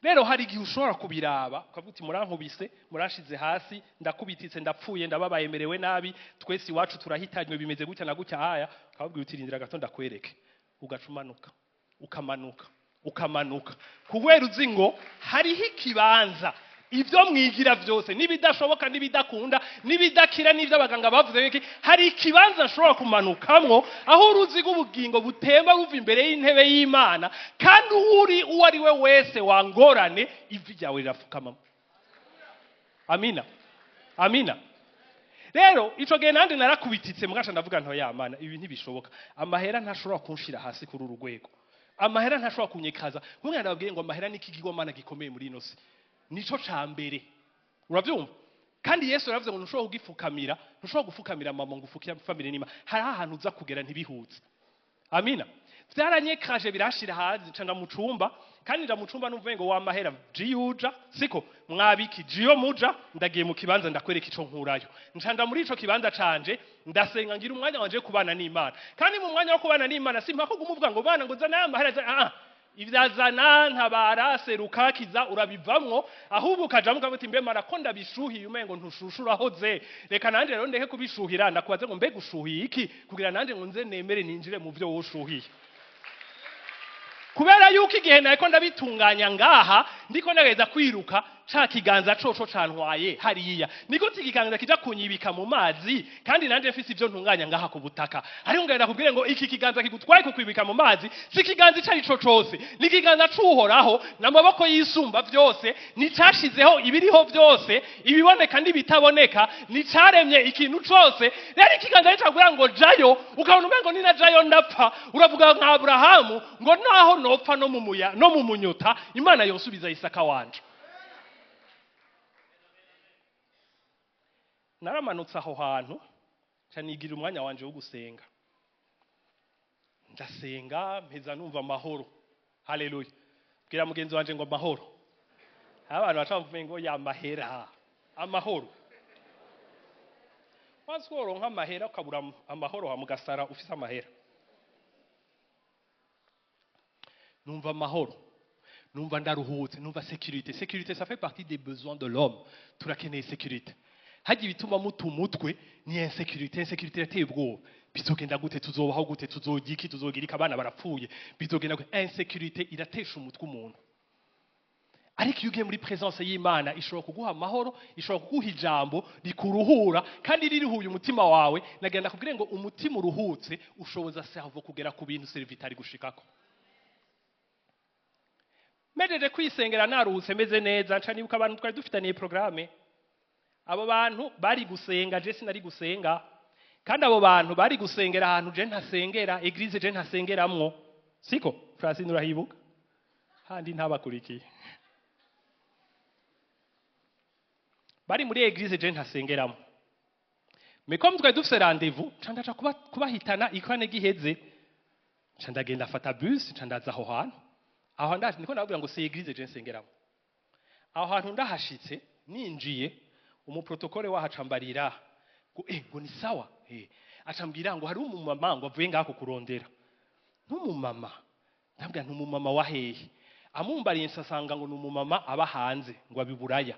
Rero hari igihe ushobora kubiraba ukavuga uti: "Murankubise, murashize hasi, ndakubititse, ndapfuye, ndababaye, merewe nabi, twese iwacu turahitanywe, bimeze gutya na gutya." Haya, ukababwira uti: "Rindira gato ndakwereke." Ugaca umanuka, ukamanuka, ukamanuka, kubera uzi ngo hariho ikibanza. Ibyo mwigira byose n'ibidashoboka, n'ibidakunda, n'ibidakira, n'ibyo abaganga bavuze biki, hari ikibanza nshobora kumanukamwo aho uruzi rw'ubugingo butemba ruva imbere y'intebe y'Imana. Kandi uri uwo ari we wese wangorane, ivi ryawe rirapfukamamo. Amina, amina. Rero ico gihe nanje narakubititse, mugasha ndavuga nto ya Mana, ibi ntibishoboka. Amahera ntashobora kunshira hasi kuri uru rwego, amahera ntashobora kunyekaza. Kumwe nababwiye ngo amahera ni ikigirwamana gikomeye muri ino si, nico ca mbere, uravyumva? Kandi Yesu yaravuze ngo ntushobora kugifukamira, ntushobora gufukamira mama ngo ufukire n'Imana. Hari ahantu uza kugera ntibihuze. Amina. Byaranyekaje, birashira hanze, nca mu cumba. Kandi nja mu cumba numva ngo wamahera jiyuja siko mwabiki jiyo muja, ndagiye mu kibanza ndakwereka ico nkurayo. Nca nda muri ico kibanza canje, ndasenga, ngira umwanya wanje kubana n'Imana. Kandi mu mwanya wo kubana n'Imana simpaka kumuvuga ngo: "Bana, ngo zana aya mahera." Ah, ivyazana, ntabara, seruka, kiza, urabivamwo. Ahubwo ukajamwo ukavuga uti: "Mbe mara ko ndabishuhiye, umengo ntushushura hoze, reka nanje rero ndeke kubishuhira, ndakubaze ngo mbega ushuhiye iki, kugira nanje ngo nze nemere ninjire mu vyo woshuhiye." Kubera yuko igihe nariko ndabitunganya ngaha, ndiko ndagerageza kwiruka, ca kiganza coco cantwaye hariya. Ni gute ikiganza kija kunyibika mu mazi kandi nanje mfise ivyo ntunganya ngaha ku butaka? Ariko ngenda kubwire ngo iki kiganza kigutwaye kukwibika mu mazi si ikiganza ico arico cose, ni ikiganza c'Uhoraho n'amaboko y'Isumba byose. Nicashizeho ibiriho byose, ibiboneka n'ibitaboneka, nicaremye ikintu cose. Rero ikiganza nicakubwira ngo jayo, ukabona umengo nina jayo ndapfa, uravuga nka Aburahamu ngo naho nopfa no mu muya no mu munyota, Imana yosubiza Isaka wanje. Naramanutse aho hantu, nca nigira umwanya wanje wo gusenga. Ndasenga, mpeza numva amahoro. Haleluya! Bwira mugenzi wanje ngo amahoro. Abantu baca bavuga ngo yamahera, amahoro. Wazi woronka amahera ukabura amahoro, hamugasara ufise amahera. Numva amahoro, numva ndaruhutse, numva sécurité. Sécurité, ça fait partie des besoins de l'homme. Turakeneye sécurité. Hajya ibituma muta umutwe ni insécurité. Insécurité irateye ubwoba. Bizogenda gute? Tuzobaho gute? Tuzojya iki? Tuzogira iki? Abana barapfuye, bizogenda gute? Insécurité iratesha umutwe umuntu. Ariko iyo ugiye muri présence y'Imana, ishobora kuguha amahoro, ishobora kuguha ijambo rikuruhura, kandi ririhuye umutima wawe. Nagenda kubwire ngo umutima uruhutse ushoboza cerveau kugera ku bintu cerveau itari gushikako. Mejeje kwisengera, naruhutse, meze neza, nca nibuka abantu twari dufitaniye programme. Abo bantu bari gusenga, je sinari gusenga. Kandi abo bantu bari gusengera ahantu je ntasengera, église je ntasengeramwo. Siko Francine, urahibuka handi ntabakurikiye? Bari muri église je ntasengeramo, mais comme twari dufise rendez-vous, nca ndaja kubahitana ikorane giheze. Nca ndagenda, afata bus, nca ndaza aho hantu. Aho ndaje, niko nababwira ngo si église je nsengeramo. Aho hantu ndahashitse, ninjiye, umuprotocole wahacambarira ngo ngo ni sawa, acambwira ngo hari umumama ngo avuye ngaho kukurondera. N'umumama, ndabwira nti: "Umumama wa hehe?" Amumbariye, nsasanga ngo ni umumama aba hanze, ngo abiburaya.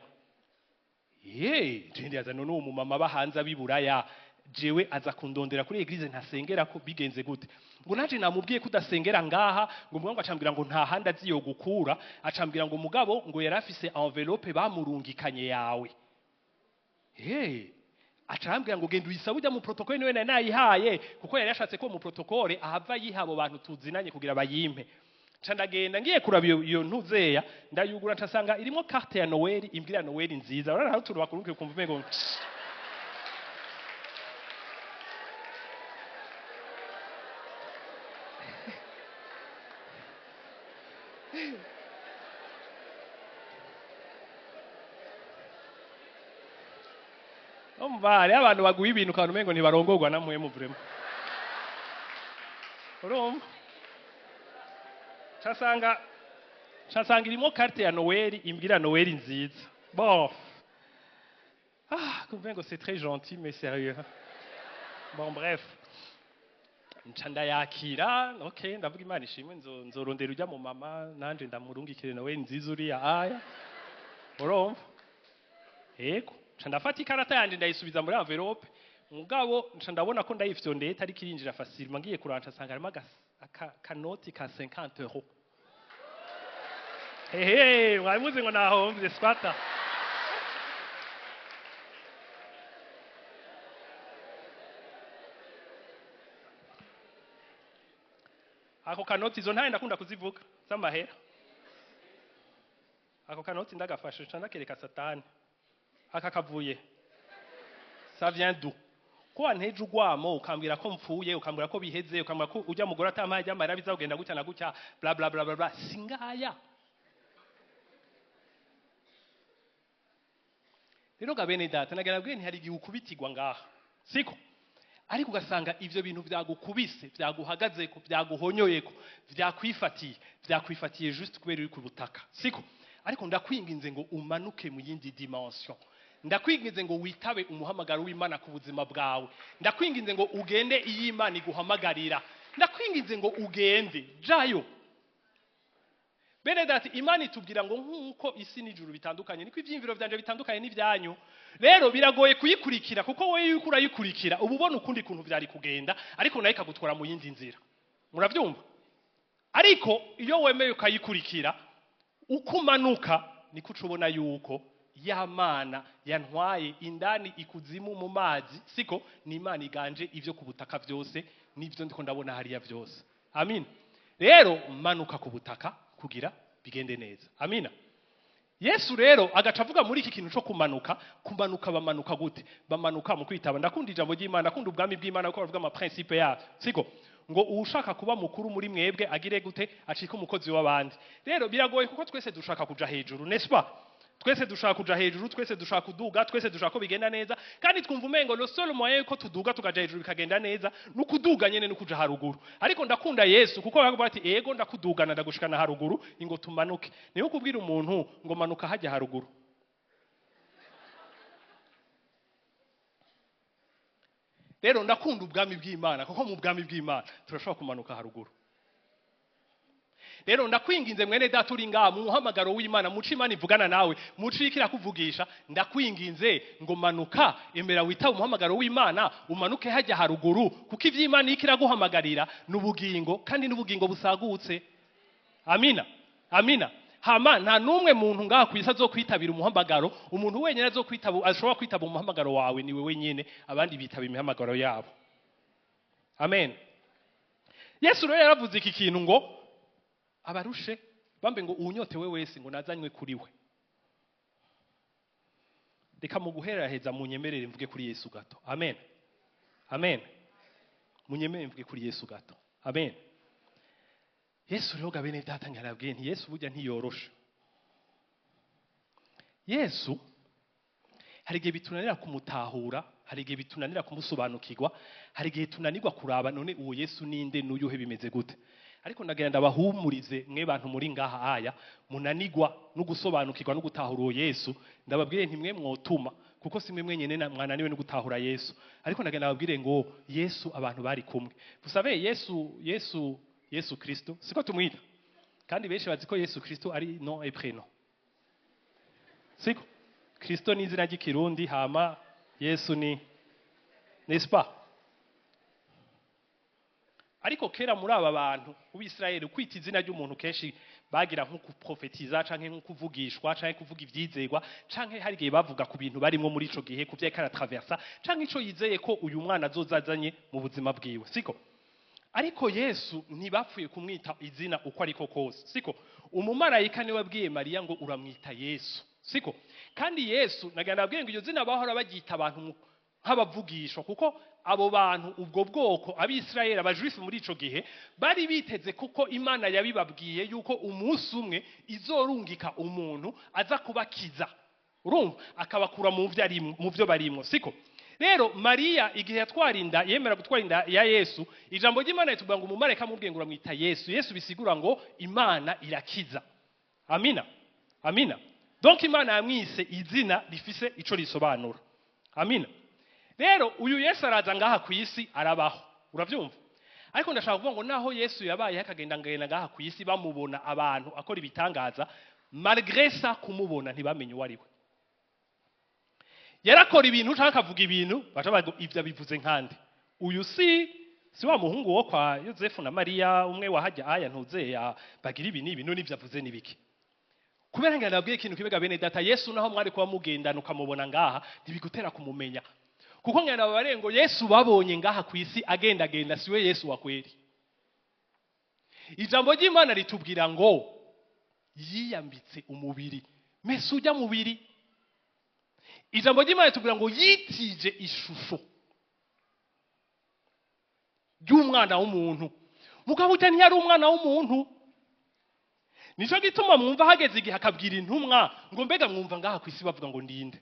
Ye, je ndibaza: none uwo mumama aba hanze abiburaya, jewe aza kundondera kuri église ntasengera ko bigenze gute? Ngo naje namubwiye ko udasengera ngaha. Ngo mugabo acambwira ngo nta handi azi yo gukura. Acambwira ngo mugabo ngo yari afise enveloppe bamurungikanye yawe. Hey, acambwira ngo genda uyisabe ujya mu protocole, niwe nari nayihaye, kuko yari yashatse ko mu protocole ahava yiha abo bantu tuzinanye kugira bayimpe. Nca ndagenda, ngiye kuraba iyo ntuzeya, ndayugura, nsanga irimo carte ya Noël imbwira Noël nziza. Urabona hari utuntu bakurunguye ukumva umengo umva hariho abantu baguha ibintu ukabona umengo ntibarongorwa na mpwemu vraiment. Urumva, nsanga irimo carte ya Noël imbwira Noël nziza. Bon, ah, kumva ngo c'est très gentil mais sérieux. Bon, bref. Nca ndayakira, okay, ndavuga Imana ishimwe, nzorondera ujya mu mama nanje ndamurungikire nawe nziza uriya aya. Urumva? Yego, nca ndafata ikarata yanje ndayisubiza muri envelope. Mugabo nca ndabona ko ndayifyondeye itari kirinjira facilement, ngiye kuranca nsanga harimo kanoti ka 50 euros. Hehe, mwari muzi ngo nahomvye squatter. Ako kanoti, izo ntaye ndakunda kuzivuga z'amahera. Ako kanoti ndagafashe nca ndakereka Satani. Aka kavuye. Ça vient d'où? Ko wanteje ugwamo ukambwira ko mpfuye, ukambwira ko biheze, ukambwira ko ujya mugore atampaye ry'amahera bizagenda gutya na gutya, bla bla bla bla bla, singaya. Rero ga bene data, nagira bwe ntihari igihe ukubitirwa ngaha, siko? Ariko ugasanga ivyo bintu vyagukubise, vyaguhagazeko, vyaguhonyoyeko, vyakwifatiye juste kubera uri ku butaka, siko? Ariko ndakwinginze ngo umanuke mu yindi dimension. Ndakwinginze ngo witabe umuhamagaro w'Imana ku buzima bwawe. Ndakwinginze ngo ugende iyo Imana iguhamagarira. Ndakwinginze ngo ugende jayo. Bene data, Imana itubwira ngo nkuko isi n'ijuru bitandukanye niko ivyiyumviro vyanje bitandukanye n'ivyanyu. Rero biragoye kuyikurikira kuko wowe yuko urayikurikira uba ubona ukundi kuntu vyari kugenda, ariko nayo ikagutwara mu yindi nzira. Muravyumva? Ariko iyo wemeye ukayikurikira, uko umanuka niko uca ubona yuko ya Mana yantwaye indani ikuzimu mu mazi, siko? Ni Imana iganje ivyo ku butaka vyose n'ivyo ndiko ndabona hariya vyose. Amin. Rero manuka ku butaka kugira bigende neza. Amina. Yesu rero agaca avuga muri iki kintu cyo kumanuka. Kumanuka bamanuka gute? Bamanuka mu kwitaba. Ndakunda ijambo ry'Imana, ndakunda ubwami bw'Imana kuko bavuga ama principe yayo, siko? Ngo ushaka kuba mukuru muri mwebwe agire gute? Acike umukozi w'abandi. Rero biragoye kuko twese dushaka kuja hejuru, n'est-ce pas? Twese dushaka kuja hejuru, twese dushaka kuduga, twese dushaka ko bigenda neza, kandi twumva umengo le seul moyen ko tuduga tukaja hejuru bikagenda neza nukuduga nyene, nukuja haruguru. Ariko ndakunda Yesu kuko yavuga ati ego ndakudugana ndagushikana haruguru, ingo tumanuke. Niyo kubwira umuntu ngo manuka hajya haruguru. Rero ndakunda ubwami bw'Imana kuko mu bwami bw'Imana turashobora kumanuka haruguru. Rero ndakwinginze mwene data uri ngaha mu muhamagaro w'Imana, muci Imana ivugana nawe, muci ikira kuvugisha, ndakwinginze ngo manuka, emera witabe umuhamagaro w'Imana, umanuke hajya haruguru, kuko ivy'Imana ikira guhamagarira n'ubugingo, kandi n'ubugingo busagutse. Amina. Amina. Hama nta numwe muntu ngaha kwisa azokwitabira umuhamagaro, umuntu wenyine azokwitaba, ashobora kwitaba umuhamagaro wawe ni wewe wenyine, abandi bitaba imihamagaro yabo. Amen. Yesu rero yaravuze iki kintu ngo abarushe bambe ngo unyotewe wese ngo nazanywe kuri we. Reka mu guheraheza munyemerere mvuge kuri Yesu gato. Amen. Amen. Munyemerere mvuge kuri Yesu gato. Amen. Yesu rero ga bene data ngarabwiye nti Yesu burya ntiyoroshe. Yesu hari igihe bitunanira kumutahura, hari igihe bitunanira kumusobanukirwa, hari igihe tunanirwa kuraba none uwo Yesu ninde, n'uyuhe, bimeze gute. Ariko ndagira ndabahumurize mwe bantu muri ngaha aya munanigwa no gusobanukirwa no gutahura uwo Yesu, ndababwire nti mwe mwotuma, kuko si mwe mwenyene mwananiwe no gutahura Yesu. Ariko ndagira ndababwire ngo Yesu abantu bari kumwe. Vous savez, Yesu Kristo, siko tumwita? Kandi benshi bazi ko Yesu Kristo ari nom et prénom. Siko? Kristo ni izina ry'ikirundi, hama Yesu ni, n'est-ce pas? Ariko kera muri aba bantu b'Isirayeli kwita izina ry'umuntu kenshi bagira nko kuprofetiza canke nko kuvugishwa canke kuvuga ivyizegwa, canke hari igihe bavuga ku bintu barimwo muri ico gihe, ku vyo yariko aratraversa canke ico yizeye ko uyu mwana azozazanye mu buzima bwiwe, siko? Ariko Yesu ntibapfuye kumwita izina uko ariko kose, siko? Umumarayika niwe wabwiye Mariya ngo uramwita Yesu, siko? Kandi Yesu nagira ndababwire ngo iryo zina bahora baryita abantu nk'abavugishwa, kuko abo bantu ubwo bwoko ab'Isirayeli abajuifu muri ico gihe bari biteze kuko Imana yabibabwiye yuko umunsi umwe izorungika umuntu aza kubakiza, urumva, akabakura mu vyo arimwo, mu vyo barimwo, siko? Rero Mariya igihe yatwara inda, yemera gutwara inda ya Yesu, ijambo ry'Imana ritubwira ngo umumarayika amubwiye ngo uramwita Yesu. Yesu bisigura ngo Imana irakiza. Amina. Amina. Donc Imana yamwise izina rifise ico risobanura. Amina. Rero uyu Yesu araza ngaha ku isi arabaho. Uravyumva? Ariko ndashaka kuvuga ngo naho Yesu yabaye akagenda ngenda ngaha ku isi, bamubona abantu akora ibitangaza, malgré ça kumubona ntibamenye uwo ari we. Yarakora ibintu cyangwa akavuga ibintu, baca bavuga: "Ibyo abivuze nkande? Uyu si wa muhungu wo kwa Yosefu na Mariya, umwe wahajya aya ntuzeya bagira ibi n'ibi? None ibyo avuze n'ibiki?" Kubera ngo nabwiye ikintu kibega, bene data, Yesu naho mwari kuba mugendana ukamubona ngaha, ntibigutera kumumenya, kuko ngana babare ngo Yesu babonye ngaha ku isi agendagenda siwe Yesu wa kweli. Ijambo ry'Imana ritubwira ngo yiyambitse umubiri, mese ujya mubiri. Ijambo ry'Imana ritubwira ngo yitije ishusho ry'umwana w'umuntu. Mugabo ujya ntiyari umwana w'umuntu. Nico gituma mwumva hageze igihe akabwira intumwa ngo: "Mbega mwumva ngaha ku isi bavuga ngo ndinde?"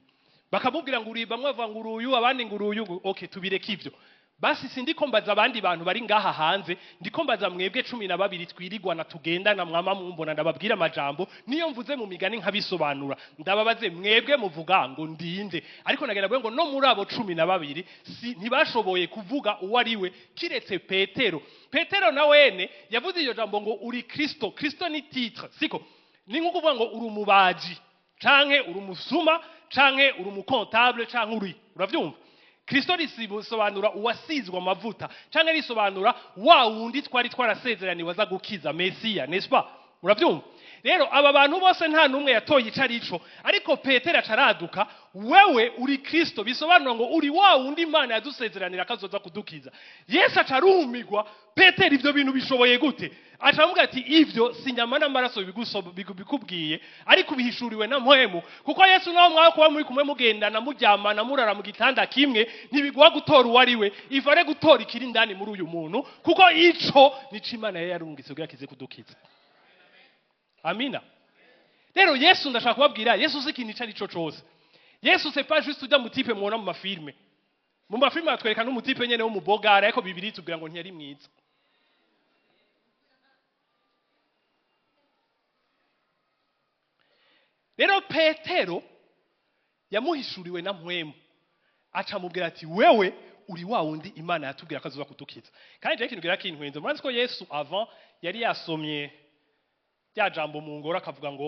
Bakamubwira ngo uri, bamwe bavuga ngo uruyu, abandi ngo uruyu. Okay, tubireke ivyo basi. Sindiko mbaza abandi bantu bari ngaha hanze, ndiko mbaza mwebwe 12 twirigwana, tugendana, mwama mumbona, ndababwira amajambo niyo mvuze mu migani nkabisobanura. Ndababaze: mwebwe muvuga ngo ndinde? Ariko nagenda ngo no muri abo 12 si ntibashoboye kuvuga uwo ari we, kiretse Petero. Petero na wene yavuze iryo jambo ngo uri Kristo. Kristo ni titre, siko? Ni nko kuvuga ngo uri umubaji, canke uri umusuma, canke uri umu comptable, canke uri, uravyumva? Kristo risobanura uwasizwe amavuta, canke risobanura wa wundi twari twarasezeraniwe aza gukiza, Mesiya, n'est-ce pas? Uravyumva? Rero aba bantu bose nta n'umwe yatoye ico arico, ariko Petero acaraduka: "Wewe uri Kristo." Bisobanura ngo uri wa wundi Imana yadusezeranira akazoza kudukiza. Yesu acarumirwa: "Petero, ivyo bintu bishoboye gute?" Aca avuga ati: "Ivyo si inyama n'amaraso bikubwiye, ariko ubihishuriwe na mpwemu." Kuko Yesu nawe mwawe kuba muri kumwe, mugendana, muryamana, murara mu gitanda kimwe, ntibiguha gutora uwo ari we. Ivare gutora ikiri indani muri uyu muntu, kuko ico nico Imana yari yarungitse kugira kize kudukiza. Amina. Rero Yesu, ndashaka kubabwira, Yesu si ikintu ico ari cyo cose. Yesu c'est pas juste ujya mu type mubona mu ma films. Mu ma films batwereka n'umu type nyene w'umubogara, ariko Bibiliya itubwira ngo ntiyari mwiza. Rero Petero yamuhishuriwe na mpwemu, aca amubwira ati: "Wewe uri wa wundi Imana yatubwira ko azoza kudukiza." Kandi jewe ikintu gira kintwenze, murazi ko Yesu avant yari yasomye rya jambo mu ngoro, akavuga ngo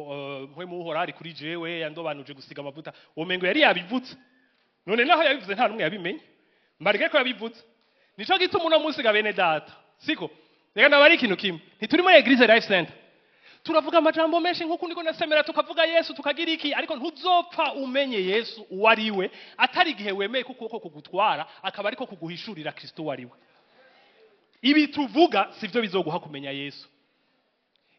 "Mpwemu Uhora ari kuri jewe, yandobanuje gusiga amavuta." Uwo mengo yari yabivutse. None naho yabivuze nta n'umwe yabimenye, mbarike ko yabivutse. Nico gituma uno munsi ga, bene data, siko? Reka ndabari ikintu kimwe: ntituri muri Eglise Life Center, turavuga amajambo menshi nk'uko ndiko nasemera, tukavuga Yesu, tukagira iki, ariko ntuzopfa umenye Yesu uwo ari we atari igihe wemeye ko ukuboko kugutwara, akaba ariko kuguhishurira Kristo uwo ari we. Ibi tuvuga sivyo bizoguha kumenya Yesu.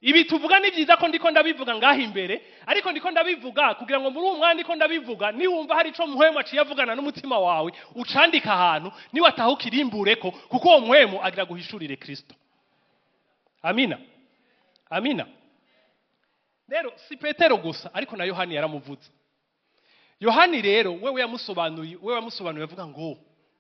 Ibi tuvuga ni byiza ko ndiko ndabivuga ngaha imbere, ariko ndiko ndabivuga kugira ngo muri uwo mwanya ndiko ndabivuga, niwumva hari ico muhwemu aciye avugana n'umutima wawe, ucandika ahantu, niwataha ukirimbureko, kuko uwo muhwemu agira guhishurire Kristo. Amina, amina. Rero si Petero gusa, ariko na Yohani yaramuvuze. Yohani rero wewe yamusobanuye avuga ngo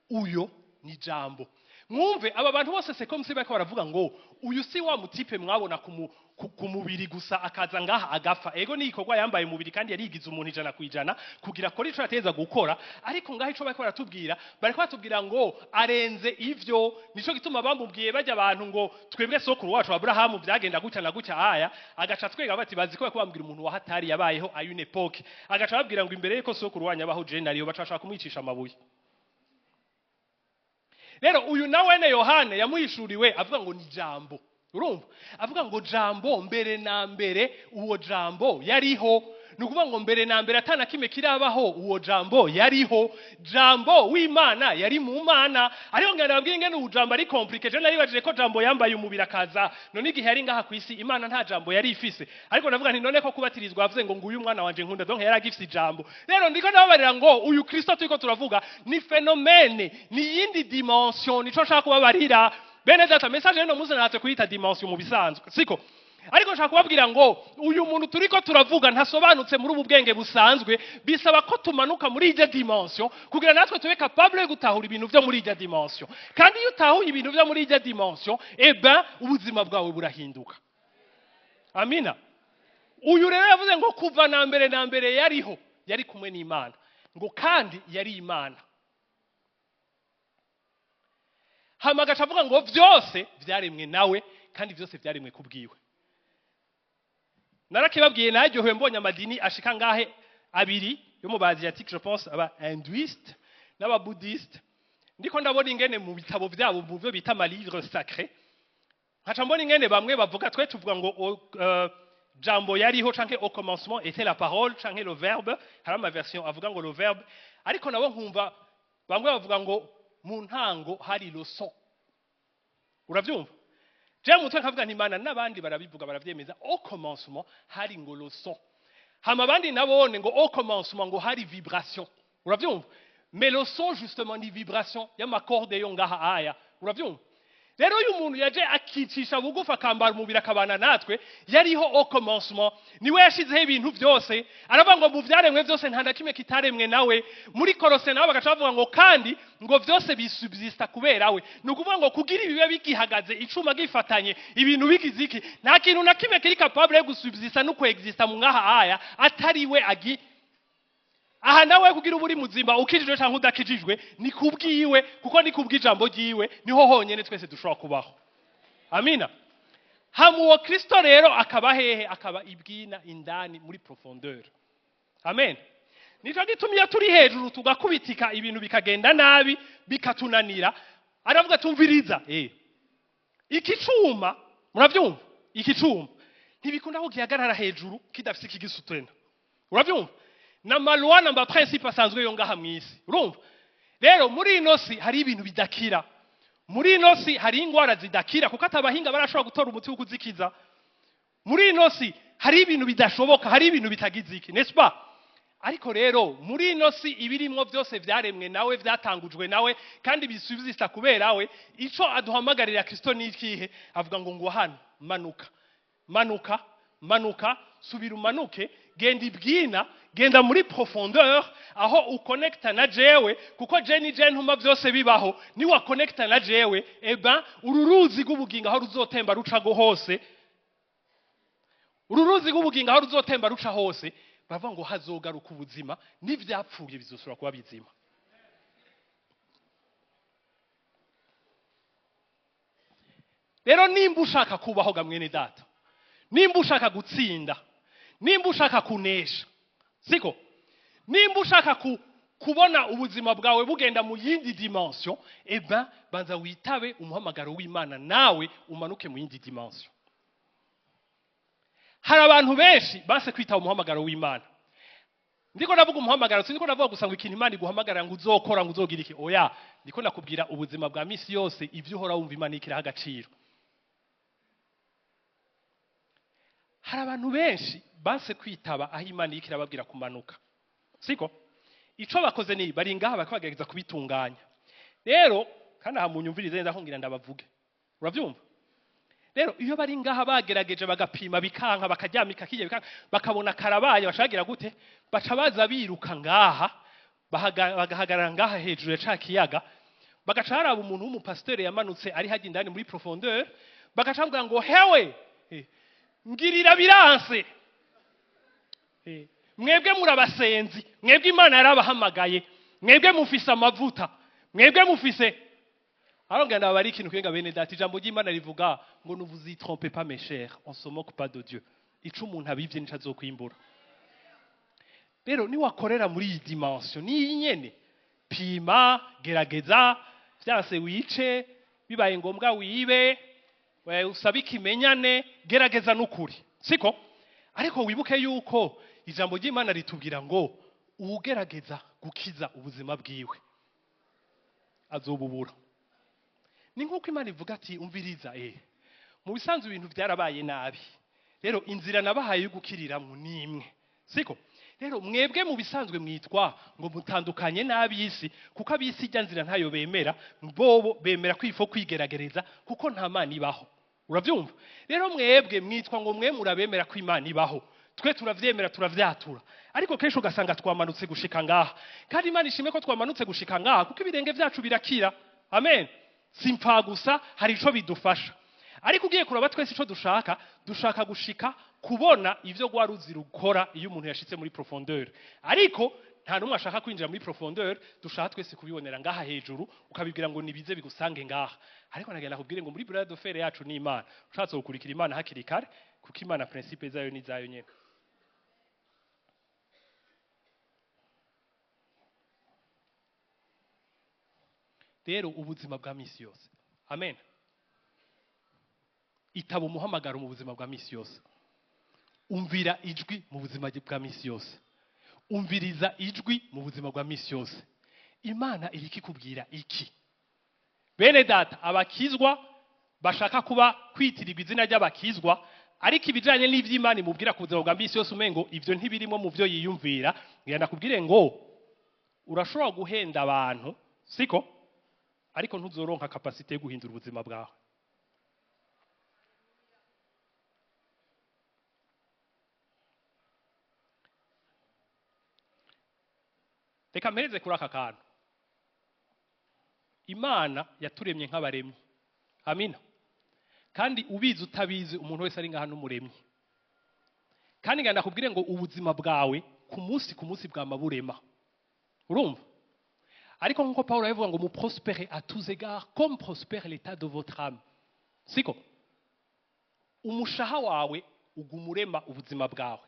uyo ni jambo. Mwumve, aba bantu bose c'est comme si bariko baravuga ngo uyu si wa mu type mwabona ku mubiri gusa, akaza ngaha agafa. Ego, ni igikorwa, yambaye umubiri kandi yarigize umuntu 100% kugira akore ico yateza gukora. Ariko ngaho ico bariko baratubwira, bariko batubwira ngo arenze ivyo. Nico gituma bamubwiye bajya abantu ngo: "Twebwe sokuru wacu Aburahamu byagenda gutya na gutya." Aya agaca twega bati bazi ko bariko bambwira umuntu wa hatari yabayeho à une époque. Agaca babwira ngo: "Imbere yuko sokuru wanyu abaho, je nariyo." Baca bashaka kumwicisha amabuye. Rero uyu nawene Yohane yamuhishuriwe avuga ngo ni jambo. Urumva, avuga ngo jambo, mbere na mbere uwo jambo yariho. Ni ukuvuga ngo mbere na mbere atana kimwe kirabaho, uwo jambo yariho. Jambo w'Imana yari mu Mana. Ariko ngira nababwire ingene ubu jambo ari compliqué. Je naribajije ko jambo yambaye umubiri akaza, none igihe yari ngaha ku isi Imana nta jambo yari ifise? Ariko ndavuga nti: none ko kubatirizwa yavuze ngo "Nguyu umwana wanje nkunda", donc yari agifise ijambo. Rero ndiko ndababarira ngo uyu Kristo turiko turavuga ni phénomène, ni yindi dimension. Nico nshaka kubabarira, bene data. Message rero muze natwe kuyita dimension mu bisanzwe, siko? Ariko nshaka kubabwira ngo uyu muntu turiko turavuga ntasobanutse muri ubu bwenge busanzwe. Bisaba ko tumanuka muri irya dimension kugira natwe tube capable yo gutahura ibintu vyo muri irya dimension. Kandi iyo utahuye ibintu vyo muri irya dimension, eh ben ubuzima bwawe burahinduka. Amina. Uyu rero yavuze ngo kuva na mbere na mbere yariho, yari kumwe n'Imana, ngo kandi yari Imana. Hama agaca avuga ngo vyose vyaremwe nawe, kandi vyose vyaremwe kubwiwe. Narakibabwiye, naryohewe mbonye amadini ashika ngahe abiri yo mu ba asiatique, je pense aba hindouiste n'aba bouddhiste. Ndiko ndabona ingene mu bitabo vyabo, mu byo bita ama livre sacré, nkaca mbona ingene bamwe bavuga, twe tuvuga ngo jambo yariho, canke au commencement était la parole, canke le verbe. Hari ama version avuga ngo le verbe, ariko nabo nkumva bamwe bavuga ngo mu ntango hari le son. Uravyumva? Jewe mu mutwe nkavuga nti Imana n'abandi barabivuga, baravyemeza, au commencement hari ngo le son. Hama abandi nabone ngo au commencement ngo hari vibration. Uravyumva? Mais le son justement ni vibration y'ama corde yo ngaha aya. Uravyumva? Rero uyu muntu yaje akicisha bugufi, akambara umubiri, akabana natwe, yariho au commencement, niwe yashizeho ibintu byose. Aravuga ngo mu byaremwe byose nta na kimwe kitaremwe nawe. Muri Korose nabo bagaca bavuga ngo kandi ngo byose bisubsista kubera we. Ni ukuvuga ngo kugira ibibe bigihagaze, icuma gifatanye, ibintu bigize iki, nta kintu na kimwe kiri capable yo gusubsista no kwexista mu ngaha aya atari we agi aha. Nawe kugira uba uri muzima, ukijijwe cyangwa udakijijwe, ni kubwiwe, kuko ni kubw'ijambo ryiwe niho honyine twese dushobora kubaho. Amina. Hama uwo Kristo rero akaba hehe? Akaba ibwina, indani muri profondeur. Amen. Nico gituma iyo turi hejuru tugakubitika, ibintu bikagenda nabi, bikatunanira, aravuga tumviriza iki cuma. Muravyumva? Iki cuma ntibikunda ko gihagarara hejuru kidafise ikigisutena. Uravyumva? N'ama loi, n'ama principe asanzwe yo ngaha mw'isi. Urumva rero, muri ino si hari ibintu bidakira, muri ino si hari ingwara zidakira, kuko atabahinga barashobora gutora umuti wo kuzikiza. Muri ino si hari ibintu bidashoboka, hari ibintu bitagize iki, n'est-ce pas? Ariko rero muri ino si ibirimwo byose vyaremwe nawe, vyatangujwe nawe, kandi bisubizista kubera we. Ico aduhamagarira Kristo ni ikihe? Avuga ngo hano manuka, manuka, manuka, subira umanuke, genda ibwina, genda muri profondeur aho ukonekta na jewe, kuko je ni je ntuma byose bibaho. Niwakonekta na jewe, eh ben uru ruzi rw'ubugingo aho ruzotemba rucago hose, uru ruzi rw'ubugingo aho ruzotemba ruca hose, baravuga ngo hazogaruka ubuzima, n'ivyapfuye bizosubira kuba bizima. Rero nimba ushaka kubaho ga mwene data, nimba ushaka gutsinda, nimba ushaka kunesha, siko, nimba ushaka kubona ubuzima bwawe bugenda mu yindi dimension, eh ben banza witabe umuhamagaro w'Imana, nawe umanuke mu yindi dimension. Hari abantu benshi base kwitaba umuhamagaro w'Imana. Ndiko ndavuga umuhamagaro, sindiko ndavuga gusa ngo ikintu Imana iguhamagara ngo uzokora, ngo uzogira iki. Oya, ndiko nakubwira ubuzima bwa misi yose, ibyo uhora wumva Imana ikiraho agaciro. Hari abantu benshi banse kwitaba aho Imana iriko irababwira kumanuka, siko? Ico bakoze ni bari ngaha bariko bagerageza kubitunganya. Rero kandi aha munyumvirize neza ko ngira ndabavuge. Uravyumva? Rero iyo bari ngaha bagerageje, bagapima bikanka, bakaryamika kijya bikanka, bakabona karabaye, bashagira gute? Baca baza biruka ngaha, bagahagarara ngaha hejuru ya ca kiyaga, bagaca haraba umuntu w'umupasiteri yamanutse ari hajya indani muri profondeur, bagaca bavuga ngo hewe, ngirira biranse. Mwebwe murabasenzi, mwebwe Imana yarabahamagaye, mwebwe mufise amavuta, mwebwe mufise. Alors ngana bari ikintu kwenga. Bene data, ijambo ry'Imana rivuga ngo ne vous y trompez pas, mes chers, on se moque pas de Dieu. Ico umuntu abivye nico azokwimbura. Rero niwakorera muri iyi dimension niyi nyene, pima, gerageza, vyanse wice, bibaye ngombwa wibe, usabe ikimenyane, gerageza n'ukuri, siko? Ariko wibuke yuko ijambo ry'Imana ritubwira ngo uwugerageza gukiza ubuzima bwiwe azobubura. Ni nk'uko Imana ivuga ati umviriza, mu bisanzwe ibintu byarabaye nabi, rero inzira nabahaye yo gukiriramwo ni imwe, siko? Rero mwebwe mu bisanzwe mwitwa ngo mutandukanye n'ab'isi, kuko ab'isi ijya nzira ntayo bemera. Bobo bemera kwifo kwigerageza kuko nta Mana ibaho. Uravyumva? Rero mwebwe mwitwa ngo mwe murabemera ko Imana ibaho, twe turavyemera, turavyatura, ariko kenshi ugasanga twamanutse gushika ngaha. Kandi Imana ishimwe ko twamanutse gushika ngaha, kuko ibirenge vyacu birakira. Amen. Simpfa gusa, hari ico bidufasha. Ariko ugiye kuraba, twese ico dushaka, dushaka gushika kubona ivyo rwa ruzi rukora iyo umuntu yashitse muri profondeur, ariko nta Nta n'umwe ashaka kwinjira muri profondeur. Dushaka twese kubibonera ngaha hejuru, ukabibwira ngo nibize bigusange ngaha. Ariko nagenda kubwire ngo muri bras de fer yacu ni Imana. Ushatse gukurikira Imana hakiri kare, kuko Imana principe zayo ni zayo nyene. Rero ubuzima bwa misi yose, amen, itaba umuhamagaro mu buzima bwa misi yose. Umvira ijwi mu buzima bwa misi yose, umviriza ijwi mu buzima bwa misi yose. Imana iriko ikubwira iki? Bene data, abakizwa bashaka kuba kwitirirwa izina ry'abakizwa, ariko ibijanye n'ivy'Imana imubwira ku buzima bwa misi yose umengo ivyo ntibirimo mu vyo yiyumvira, ngira nakubwire ngo urashobora guhenda abantu, siko? Ariko ntuzoronka capacité yo guhindura ubuzima bwawe. Reka mpereze kuri aka kantu. Imana yaturemye nk'abaremyi, amina. Kandi ubizi utabizi, umuntu wese ari ngaha n'umuremyi. Kandi ngenda nakubwire ngo ubuzima bwawe ku munsi ku munsi bwama burema, urumva? Ariko nkuko Paulo yabivuga ngo mu prospère à tous égards comme prospère l'état de votre âme, siko? Umushaha wawe uguma urema ubuzima bwawe.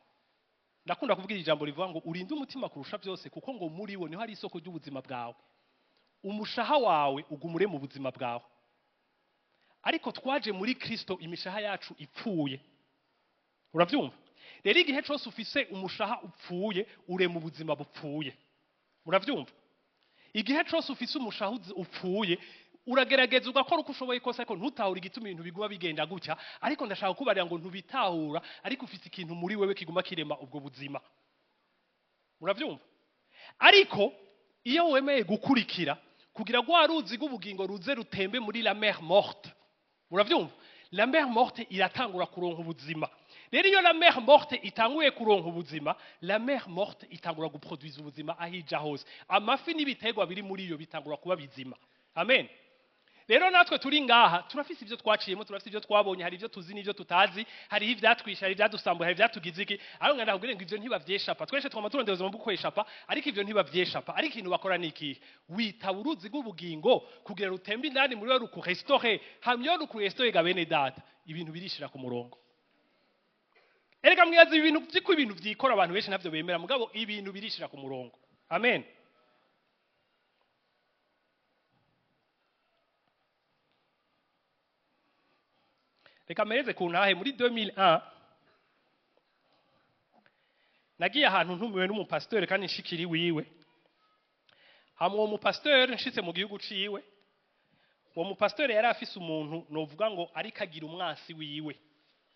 Ndakunda kuvuga ijambo rivuga ngo urinde umutima kurusha byose, kuko ngo muri wo niho hari isoko ry'ubuzima bwawe. Umushaha wawe uguma urema ubuzima bwawe. Ariko twaje muri Kristo imishaha yacu ipfuye, uravyumva? Rero igihe cyose ufise umushaha upfuye, urema ubuzima bupfuye, muravyumva? Igihe cyose ufise umushaha upfuye, uragerageza ugakora uko ushoboye kose, ariko ntutahure igituma ibintu biguma bigenda gutya. Ariko ndashaka kubarira ngo ntubitahura, ariko ufise ikintu muri wewe kiguma kirema ubwo buzima, muravyumva? Ariko iyo wemeye gukurikira kugira rwa ruzi rw'ubugingo ruze rutembe muri la mer morte, muravyumva? La mer morte iratangura kuronka ubuzima. Rero iyo la mer morte itanguye kuronka ubuzima, la mer morte itangura guproduiza ubuzima aho ija hose. Amafi n'ibiterwa biri muri iyo bitangura kuba bizima, amen. Rero natwe turi ngaha turafise ivyo twaciyemo, turafise ivyo twabonye, hari ivyo tuzi n'ivyo tutazi, hariho ivyatwishe, hari ivyadusambuye, hari ivyatugize iki. Ariko ngenda kubwire ngo ivyo ntibavyeshapa. Twese twama turondera ubuzima bwo kweshapa, ariko ivyo ntibavyeshapa. Ariko ikintu bakora ni ikihe? Witaba uruzi rw'ubugingo kugira rutembe indani muri wewe, rukurestore. Hamwe iyo rukurestore ga bene data, ibintu birishira ku murongo. Erega mwibaza ibintu vyiko ibintu vyikora, abantu benshi ntavyo bemera, mugabo ibintu birishira ku murongo, amen. Reka mpereze ku ntahe. Muri 2001 nagiye ahantu ntumiwe n'umupasitori kandi nshikiri wiwe. Hamwe uwo mupasitori nshitse mu gihugu ciwe, uwo mupasitori yari afise umuntu novuga ngo ariko agira umwansi wiwe,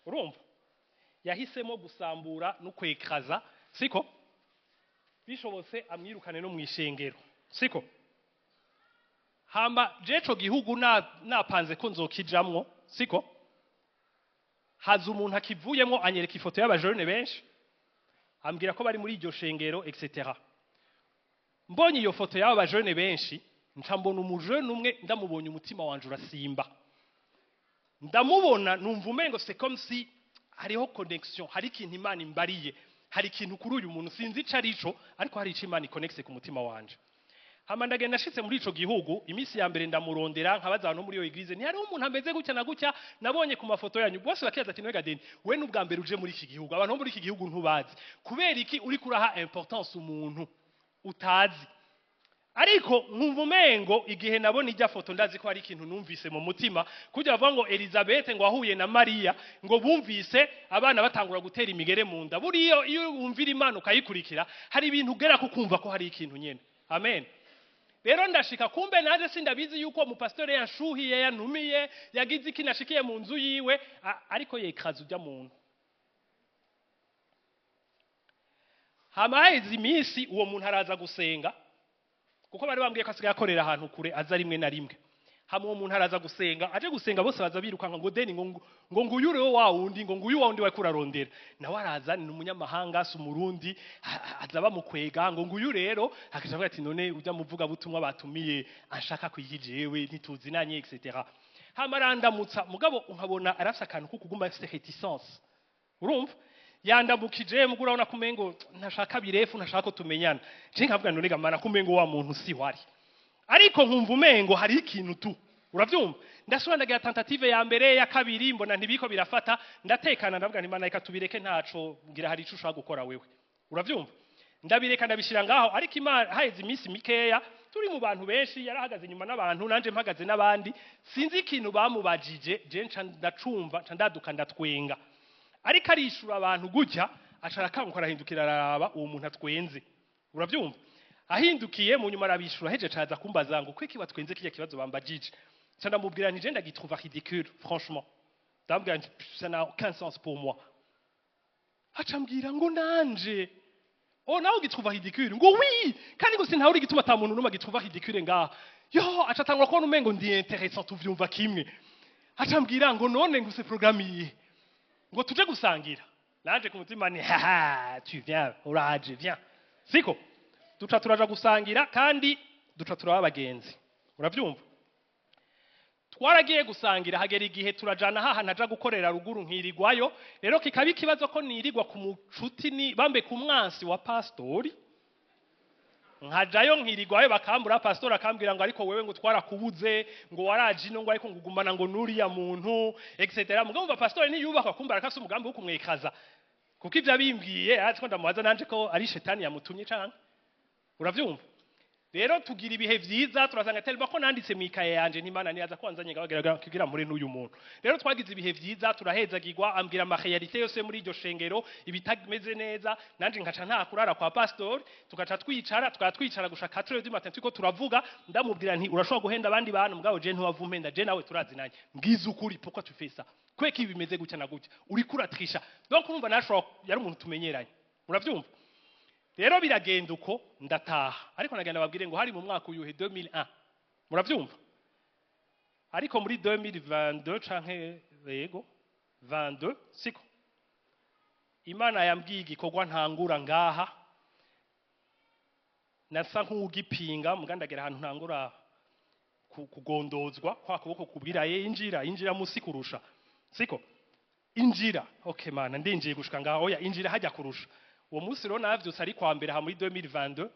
urumva? Yahisemo gusambura no kwekaza, siko? Bishobotse amwirukane no mwishengero, siko? Hama jeco gihugu napanze ko nzokijamwo, siko? Haza umuntu akivuyemo anyereka ifoto y'abajene benshi, ambwira ko bari muri iryo shengero, etc. Mbonye iyo foto y'aba bajene benshi, nca mbona umujene umwe. Ndamubonye umutima wanje urasimba. Ndamubona numva umengo c'est comme si hariho connexion, hari ikintu Imana imbariye, hari ikintu kuri uyu muntu, sinzi ico arico, ariko hari ico Imana ikonekise ku mutima wanje. Hama ndagenda, nashitse muri ico gihugu, iminsi ya mbere ndamurondera, nkabaza abantu muri iyo église: "Ntihariho umuntu ameze gutya na gutya nabonye ku mafoto yanyu?" Bose bakibaza ati: "Nwega Deni, we n'ubwa mbere uje muri iki gihugu, abantu bo muri iki gihugu ntubazi, kubera iki uri kuraha importance umuntu utazi?" Ariko nkumva umengo igihe nabona ijya foto, ndazi ko hari ikintu numvise mu mutima. Kugira bavuga ngo Elizabeth ngo ahuye na Mariya, ngo bumvise abana batangura gutera imigere mu nda. Buriya iyo wumvira Imana ukayikurikira, hari ibintu ugera ku kumva ko hari ikintu nyene, amen. Rero ndashika, kumbe naje sindabizi yuko umupasitori yanshuhiye, yantumiye, yagize iki, nashikiye mu nzu yiwe ariko yekaza ujya muntu. Hama haheze iminsi, uwo muntu araza gusenga, kuko bari bambwiye ko asigaye akorera ahantu kure, aza rimwe na rimwe. Hama uwo muntu araza gusenga. Aje gusenga, bose baza birukanka ngo: "Deni, ngo nguyu rero wa wundi, ngo nguyu wa wundi wariko urarondera." Nawe araza, ni umunyamahanga, si umurundi, aza bamukwega ngo nguyu rero. Akaja avuga ati: "None ujya muvuga butumwa batumiye anshaka kwiga jewe ntituzinanye?" etc. Hama arandamutsa, mugabo nkabona arafise akantu ko kuguma afise réticence, urumva? Yandamukije, mugura urabona ko umengo ntashaka birefu, ntashaka ko tumenyana. Je nkavuga, none gamana, ko umengo wa muntu si wari, ariko nkumva umengo hari ikintu tu, uravyumva. Ndasubira ndagira tentative ya mbere, ya kabiri, mbona ntibiko birafata, ndatekana, ndavuga nti: "Mana, reka tubireke, ntaco ngira, hari ico ushaka gukora wewe." Uravyumva, ndabireka, ndabishira ngaho. Ariko Imana, haheze iminsi mikeya, turi mu bantu benshi, yarahagaze inyuma n'abantu, nanje mpagaze n'abandi, sinzi ikintu bamubajije, je nca ndacumva, nca ndaduka ndatwenga. Ariko arishura abantu gutya, aca arakanguka, arahindukira, araraba uwo muntu atwenze. Uravyumva, ahindukiye mu nyuma arabishura, heje caza kumbaza ngo kwiki watwenze kirya kibazo bambajije. Nca ndamubwira nti: "Je ndagitrouva ridicule, franchement." Ndamubwira nti: "Ça n'a aucun sens pour moi." Aca ambwira ngo: "Nanje, oh, nawe ugitrouva ridicule?" Ngo: "Oui." Kandi ngo sintawe igituma ata muntu n'umwe agitrouva ridicule ngaha. Yo, aca atangura kubona umengo ndi intéressant, tuvyumva kimwe. Aca ambwira ngo: "None ngo c'est programme iyihe?" Ngo tuje gusangira. Nanje ku mutima ni: "Haha, tu viens, uraje, viens." Siko duca turaja gusangira, kandi duca turaba abagenzi. Uravyumva, twaragiye gusangira, hagera igihe turajana haha naja gukorera ruguru, nkirirwayo. Rero kikaba ikibazo ko nirirwa ku mucuti ni bambe ku mwansi wa pastori, nkajayo nkirirwayo, bakambura. Pastori akambwira ngo: "Ariko wewe," ngo, "twarakubuze," ngo, "waraje ino," ngo, "ariko ngo ugumana," ngo, "nuriya muntu," etc. Mugabo umva, pastori ntiyubakwa kumbara ko afise umugambi wo kumwekaza, kuko ivyo abimbwiye azi ko ndamubaza nanje ko ari shetani yamutumye canke. Uravyumva, rero tugira ibihe vyiza, turasanga tellement ko nanditse mu ikaye yanje ntimana niyaza ko wanzanye ngabagira kugira mpure n'uyu muntu. Rero twagize ibihe vyiza, turahezagirwa, ambwira ama réalités yose muri iryo shengero, ibitameze neza. Nanje nkaca nta kurara kwa pastor, tugaca twicara, tukaba twicara gushaka 4 heures du matin turiko turavuga. Ndamubwira nti: "Urashobora guhenda abandi bantu, mugabo je ntiwava umpenda. Je nawe turazinanye, mbwiza ukuri, pourquoi tu fais ça? Kweki ibi bimeze gutya na gutya? Uriko uratrisha." Donc urumva nashobora, yari umuntu tumenyeranye. Uravyumva, rero biragenda uko, ndataha. Ariko nagenda babwire ngo hari mu mwaka uyuhe? 2001. Muravyumva, ariko muri 2022 canke, yego, 22, siko Imana yambwiye igikorwa ntangura ngaha. Nasa nk'ugipinga, mugandagera ahantu ntangura kugondozwa kwa kuboko kubwira ye: "Injira, injira musi kurusha." Siko injira. Okay mana, ndinjiye gushika ngaho. Oya, injira hajya kurusha. Uwo munsi rero navyutse ari kwa mbere aha muri 2022,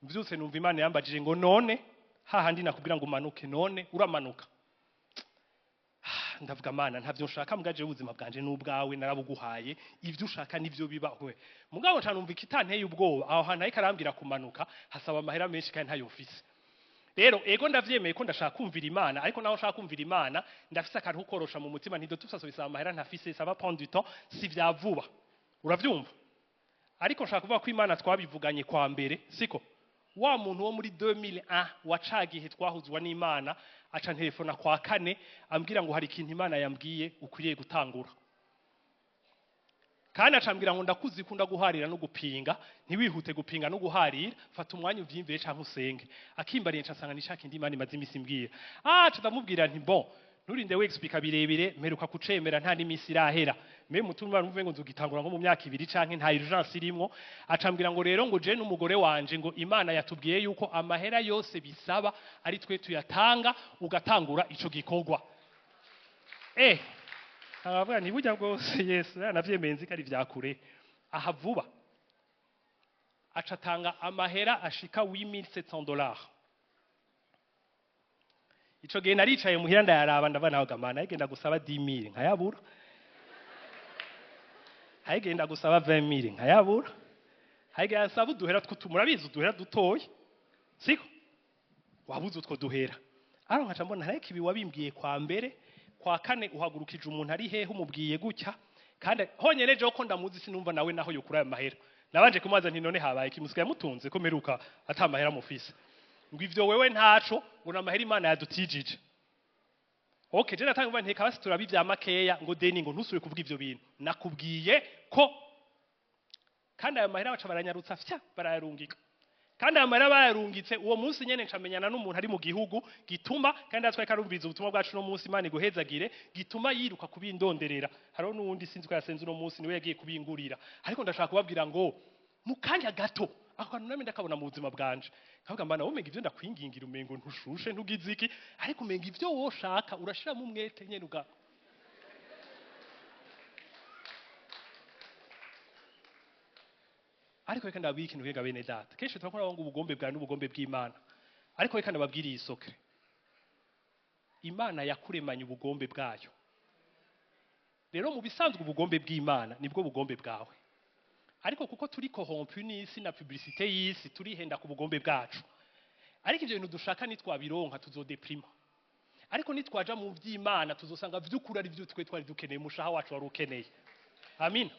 mvyutse numva Imana yambajije ngo: "None hahandi nakubwira ngo umanuke, none uramanuka?" Ndavuga: "Mana, ntavyo nshaka, mugaje ubuzima bwanje n'ubwawe, narabuguhaye, ivyo ushaka nivyo biba." Mugabo nca numva ikitanteye ubwoba aho hantu, ariko arambwira kumanuka hasaba amahera menshi kandi ntayo mfise. Rero ego, ndavyemeye ko ndashaka kumvira Imana, ariko naho nshaka kumvira Imana, ndafise akantu ko korosha mu mutima nti: "De toute façon bisaba amahera ntafise, ça va prendre du temps, si vya vuba." Uravyumva, ariko nshaka kuvuga ko Imana twabivuganye kwa mbere, siko wa muntu wo muri 2001 wacagihe twahuzwa n'Imana aca ntelefona kwa kane, ambwira ngo hari ikintu Imana yambwiye ukwiriye gutangura. Kandi acambwira ngo: "Ndakuzi ko guharira no gupinga, ntiwihute gupinga no guharira, fata umwanya uvyimvire canke usenge." Akimbariye, nca nsanga ni ca kindi Imana imaze imisi imbwira. Ca ndamubwira nti: "Bon, nturinde wexplica birebire, mperuka kucemera nta n'imisi irahera mbe mutuma numve ngo nzugitangura nko mu myaka 2 canke, nta urgence irimwo." Acambwira ngo rero ngo je n'umugore wanje, ngo Imana yatubwiye yuko amahera yose bisaba ari twe tuyatanga, ugatangura ico gikorwa. Aravuga nti: "Burya bwose Yesu navyemeye, nzi ko ari vya kure aha vuba." Aca atanga amahera ashika $8700. Ico gihe naricaye muhira, ndayaraba, ndavuga: "Nawe gamana, ayigenda gusaba 10,000 nkayabura, ayigenda gusaba 20,000 nkayabura, ayigenda asaba uduhera tw'utu, murabizi, uduhera dutoya, siko wabuze utwo duhera." Aro nkaca mbona ariko ibi wabimbwiye kwa mbere, kwa kane uhagurukije umuntu ari hehe, umubwiye gutya, kandi honyene jewe ko ndamuzi, sinumva nawe naho yokura ayo mahera. Nabanje kumubaza nti: "None habaye iki? Musigaye mutunze ko mperuka ata mahera mufise?" Ngo: "Ivyo wewe ntaco," ngo, "namahera Imana yadutijije." Okay, je natanga nteka basi turabi vya makeya. Ngo: "Deni," ngo, "ntusubire kuvuga ivyo bintu, nakubwiye ko." Kandi ayo mahera baca baranyarutsa fya, barayarungika. Kandi ayo mahera bayarungitse uwo munsi nyene, ncamenyana n'umuntu ari mu gihugu gituma, kandi atwaye karumviriza ubutumwa bwacu no munsi, Imana iguhezagire, gituma yiruka kubindonderera. Hariho n'uwundi sinzi ko yasenze uno munsi, niwe yagiye kubingurira. Ariko ndashaka kubabwira ngo mu kanya gato ako kantu name ndakabona mu buzima bwanje, nkavuga: "Mbana umenga ivyo ndakwingingira, umengo ntushushe, ntugize iki, ariko umenga ivyo woshaka urashiramo umwete nyene uga." Ariko reka ndababwire ikintu kega bene data. Kenshi turakora ngo ubugombe bwawe n'ubugombe bw'Imana, ariko reka ndababwire iyi secret: Imana yakuremanye ubugombe bwayo. Rero mu bisanzwe ubugombe bw'Imana nibwo bugombe bwawe, ariko kuko turi corrompu n'isi na publicité y'isi, turihenda ku bugombe bwacu. Ariko ibyo bintu dushaka nitwabironka tuzodeprima, ariko nitwaja mu vy'Imana tuzosanga vy'ukuri ari vyo twe twari dukeneye, umushaha wacu wari ukeneye. Amina.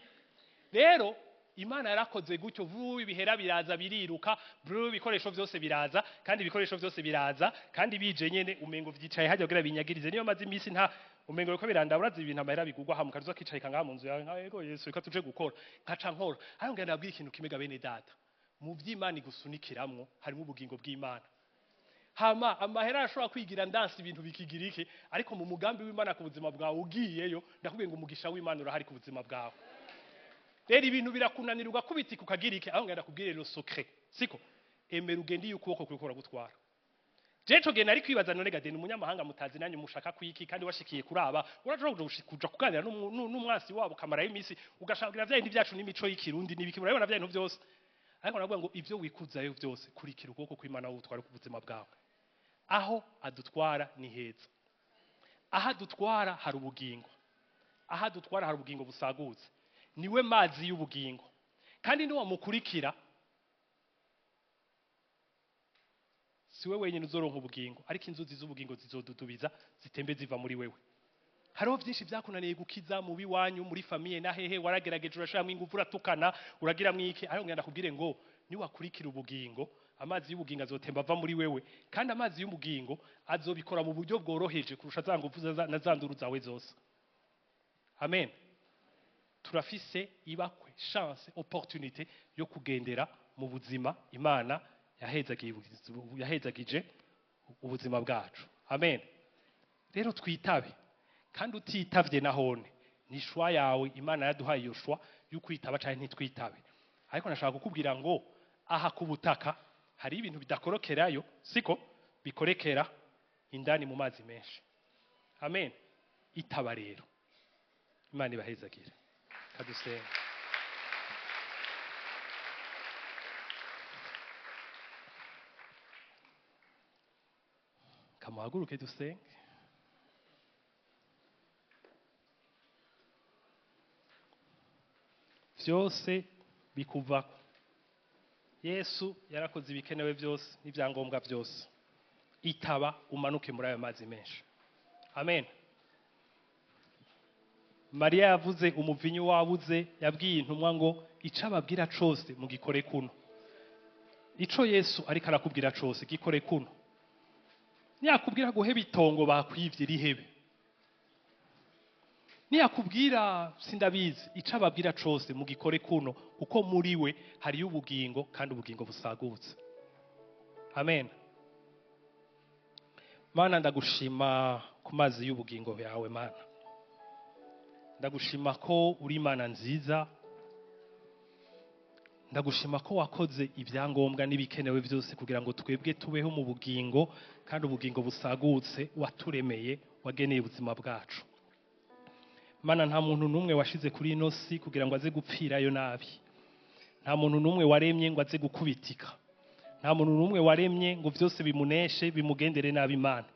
Rero Imana yarakoze gutyo vuba, ibihera biraza biriruka bru, ibikoresho byose biraza, kandi ibikoresho byose biraza, kandi bije nyene umengo vyicaye hajya kugira binyagirize. Niyo maze iminsi nta umengo riko birandabura ibintu, amahera bigugwa hamwe karuza kicaye ngaha mu nzu yawe nka yego Yesu, reka tuje gukora, nkaca nkora. Ariko ngira ndabwira ikintu kimwe bene data: mu vy'Imana igusunikiramwo harimo ubugingo bw'Imana. Hama amahera arashobora kwigira ndansi, ibintu bikigira iki, ariko mu mugambi w'Imana ku buzima bwawe ugiyeyo, ndakubwiye ngo umugisha w'Imana urahari ku buzima bwawe. Rero ibintu birakunanira, ugakubitika, ukagira iki, aho ngenda kubwira rero secret siko emera ugende iyo ukuboko kuriko kuragutwara. Je ico gihe nari kwibaza: none gade ni umunyamahanga mutazi nanyu mushaka kwiki? Kandi washikiye kuraba, urashobora kuja kuganira n'umwasi wabo kamarayo iminsi, ugashaka kugira vya bindi vyacu n'imico y'ikirundi n'ibiki, murabibona vya bintu byose. Ariko navuga ngo ivyo wikuzayo byose, kurikira ukuboko kw'Imana wowe utwara ku buzima bwawe. Aho adutwara ni heza, aho adutwara hari ubugingo, aho adutwara hari ubugingo busagutse. Niwe mazi y'ubugingo, kandi niwamukurikira si we wenyine uzoronka ubugingo, ariko inzuzi z'ubugingo zizodudubiza zitembe ziva muri wewe. Hariho byinshi byakunaniye gukiza mu biwanyu, muri famille na hehe, waragerageje, urashiramo ingufu, uratukana, uragira mwiki, ariko ngenda kubwire ngo niwakurikira ubugingo, amazi y'ubugingo azotemba ava muri wewe, kandi amazi y'ubugingo azobikora mu buryo bworoheje kurusha za ngufu na za nduru zawe zose. Amen. Turafise ibakwe, chance, opportunité yo kugendera mu buzima Imana yahezagiye, yahezagije ubuzima bwacu. Amen. Rero twitabe, kandi utitavye nahone ni choix yawe. Imana yaduhaye iyo choix yo kwitaba canke ntitwitabe. Ariko nashaka kukubwira ngo aha ku butaka hari ibintu bidakorokerayo, siko bikorekera indani mu mazi menshi. Amen. Itaba rero. Imana ibahezagire. Kadusenga. Kamuhaguruke dusenge. Vyose bikuvako. Yesu yarakoze ibikenewe byose n'ibyangombwa byose. Itaba, umanuke muri ayo mazi menshi. Amen. Mariya yavuze umuvinyu wabuze, yabwiye intumwa ngo ico ababwira cose mugikore kuno. Ico Yesu ariko arakubwira cose gikore kuno. Niyakubwira guheba itongo bakwivye, rihebe. Niyakubwira sindabizi, ico ababwira cose mugikore kuno, kuko muri we hariyo ubugingo kandi ubugingo busagutse. Amen. Mana, ndagushima ku mazi y'ubugingo yawe. Mana, ndagushima ko uri Imana nziza. Ndagushima ko wakoze ibyangombwa n'ibikenewe byose kugira ngo twebwe tubeho mu bugingo kandi ubugingo busagutse waturemeye, wageneye ubuzima bwacu. Mana, nta muntu n'umwe washize kuri ino si kugira ngo aze gupfirayo nabi. Nta muntu n'umwe waremye ngo aze gukubitika. Nta muntu n'umwe waremye ngo byose bimuneshe, bimugendere nabi. Imana,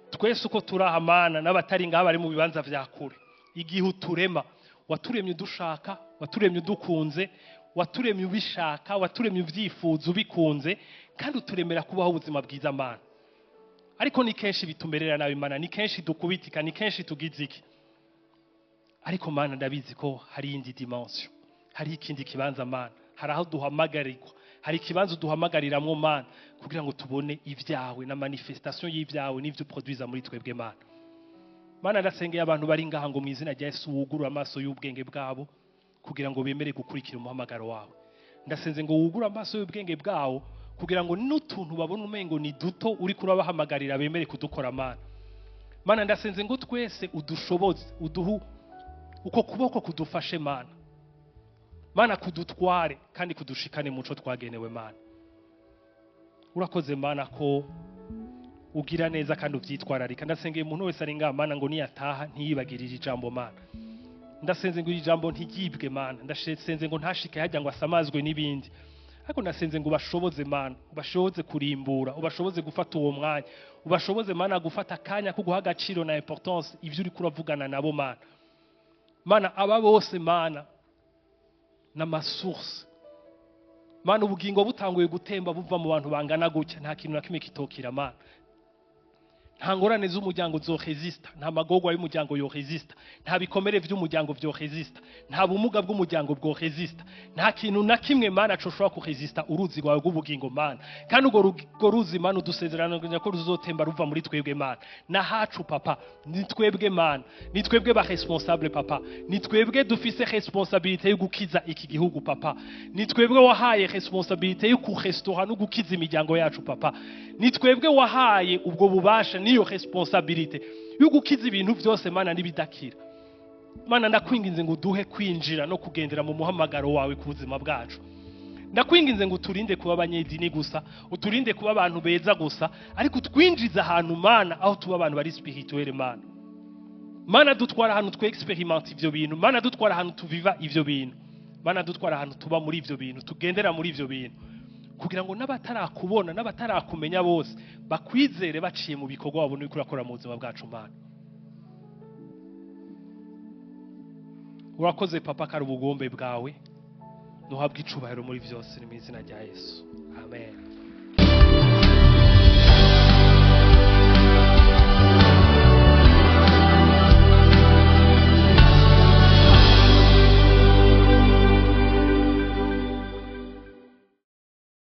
twese uko turi aha, Mana, n'abatari ngaha bari mu bibanza vya kure, igihe uturema waturemye udushaka, waturemye udukunze, waturemye ubishaka, waturemye ubyifuza, ubikunze, kandi uturemera kubaho ubuzima bwiza, Mana. Ariko ni kenshi bitumerera nabi, Mana, ni kenshi dukubitika, ni kenshi tugize iki. Ariko Mana, ndabizi ko hari iyindi dimension, hari ikindi kibanza, Mana, hari aho duhamagarirwa, hari ikibanza uduhamagariramwo, Mana, kugira ngo tubone ibyawe na manifestation y'ibyawe n'ivyo uproduiza muri twebwe, Mana. Mana, ndasengeye abantu bari ngaha ngo mu izina rya Yesu wugurure amaso y'ubwenge bwabo kugira ngo bemere gukurikira umuhamagaro wawe. Ndasenze ngo wugure amaso y'ubwenge bwawo kugira ngo n'utuntu babona umengo ni duto uri kurabahamagarira bemere kudukora, Mana. Mana, ndasenze ngo twese udushoboze, uduhu uko kuboko kudufashe, Mana. Mana, kudutware kandi kudushikane muco twagenewe. Mana, urakoze, Mana, ko ugira neza kandi uvyitwararika. Ndasengeye umuntu wese ari ngaha, Mana, ngo niyataha ntiyibagirire ijambo. Mana. Ndasenze ngo iri jambo ntigibwe, Mana. Ndasenze ngo ntashike hajya ngo asamazwe n'ibindi, ariko ndasenze ngo ubashoboze, Mana, ubashoboze kurimbura, ubashoboze gufata uwo mwanya, ubashoboze, Mana, gufata akanya ko guha agaciro na importance ibyo uriko uravugana nabo, Mana. Mana, aba bose, Mana, n'amasource, Mana, ubugingo butanguye gutemba buva mu bantu bangana gutya, nta kintu na kimwe kitokira, Mana. Nta ngorane z'umuryango zoresista, nta magorwa y'umuryango yoresista, nta bikomere by'umuryango vyoresista, nta bumuga bw'umuryango bworesista, nta kintu na kimwe, Mana, coshobora kuresista uruzi rwawe rw'ubugingo, Mana. Kandi urwo ruzi, Mana, udusezerano ko ruzotemba ruva muri twebwe, Mana. Nahacu, Papa, ni twebwe, Mana, ni twebwe ba responsable, Papa, ni twebwe dufise responsabilité yo gukiza iki gihugu, Papa. Ni twebwe wahaye responsabilité yo kurestora no gukiza imiryango yacu, Papa. Ni twebwe wahaye ubwo bubasha n'iyo responsabilité yo gukiza ibintu byose, Mana, n'ibidakira. Mana, ndakwinginze ngo uduhe kwinjira no kugendera mu muhamagaro wawe ku buzima bwacu. Ndakwinginze ngo uturinde kuba abanyedini gusa, uturinde kuba abantu beza gusa, ariko utwinjize ahantu, Mana, aho tuba abantu bari spirituel, Mana. Mana, dutwara ahantu twe experimente ivyo bintu. Mana, dutwara ahantu tuviva ivyo bintu. Mana, dutwara ahantu tuba muri ivyo bintu, tugendera muri ivyo bintu, kugira ngo n'abatarakubona n'abatarakumenya bose bakwizere baciye mu bikorwa wabona uriko urakora mu buzima bwacu. Mana, urakoze, Papa, kari ubugombe bwawe. Nuhabwe icubahiro muri vyose, ni mu izina rya Yesu, amen.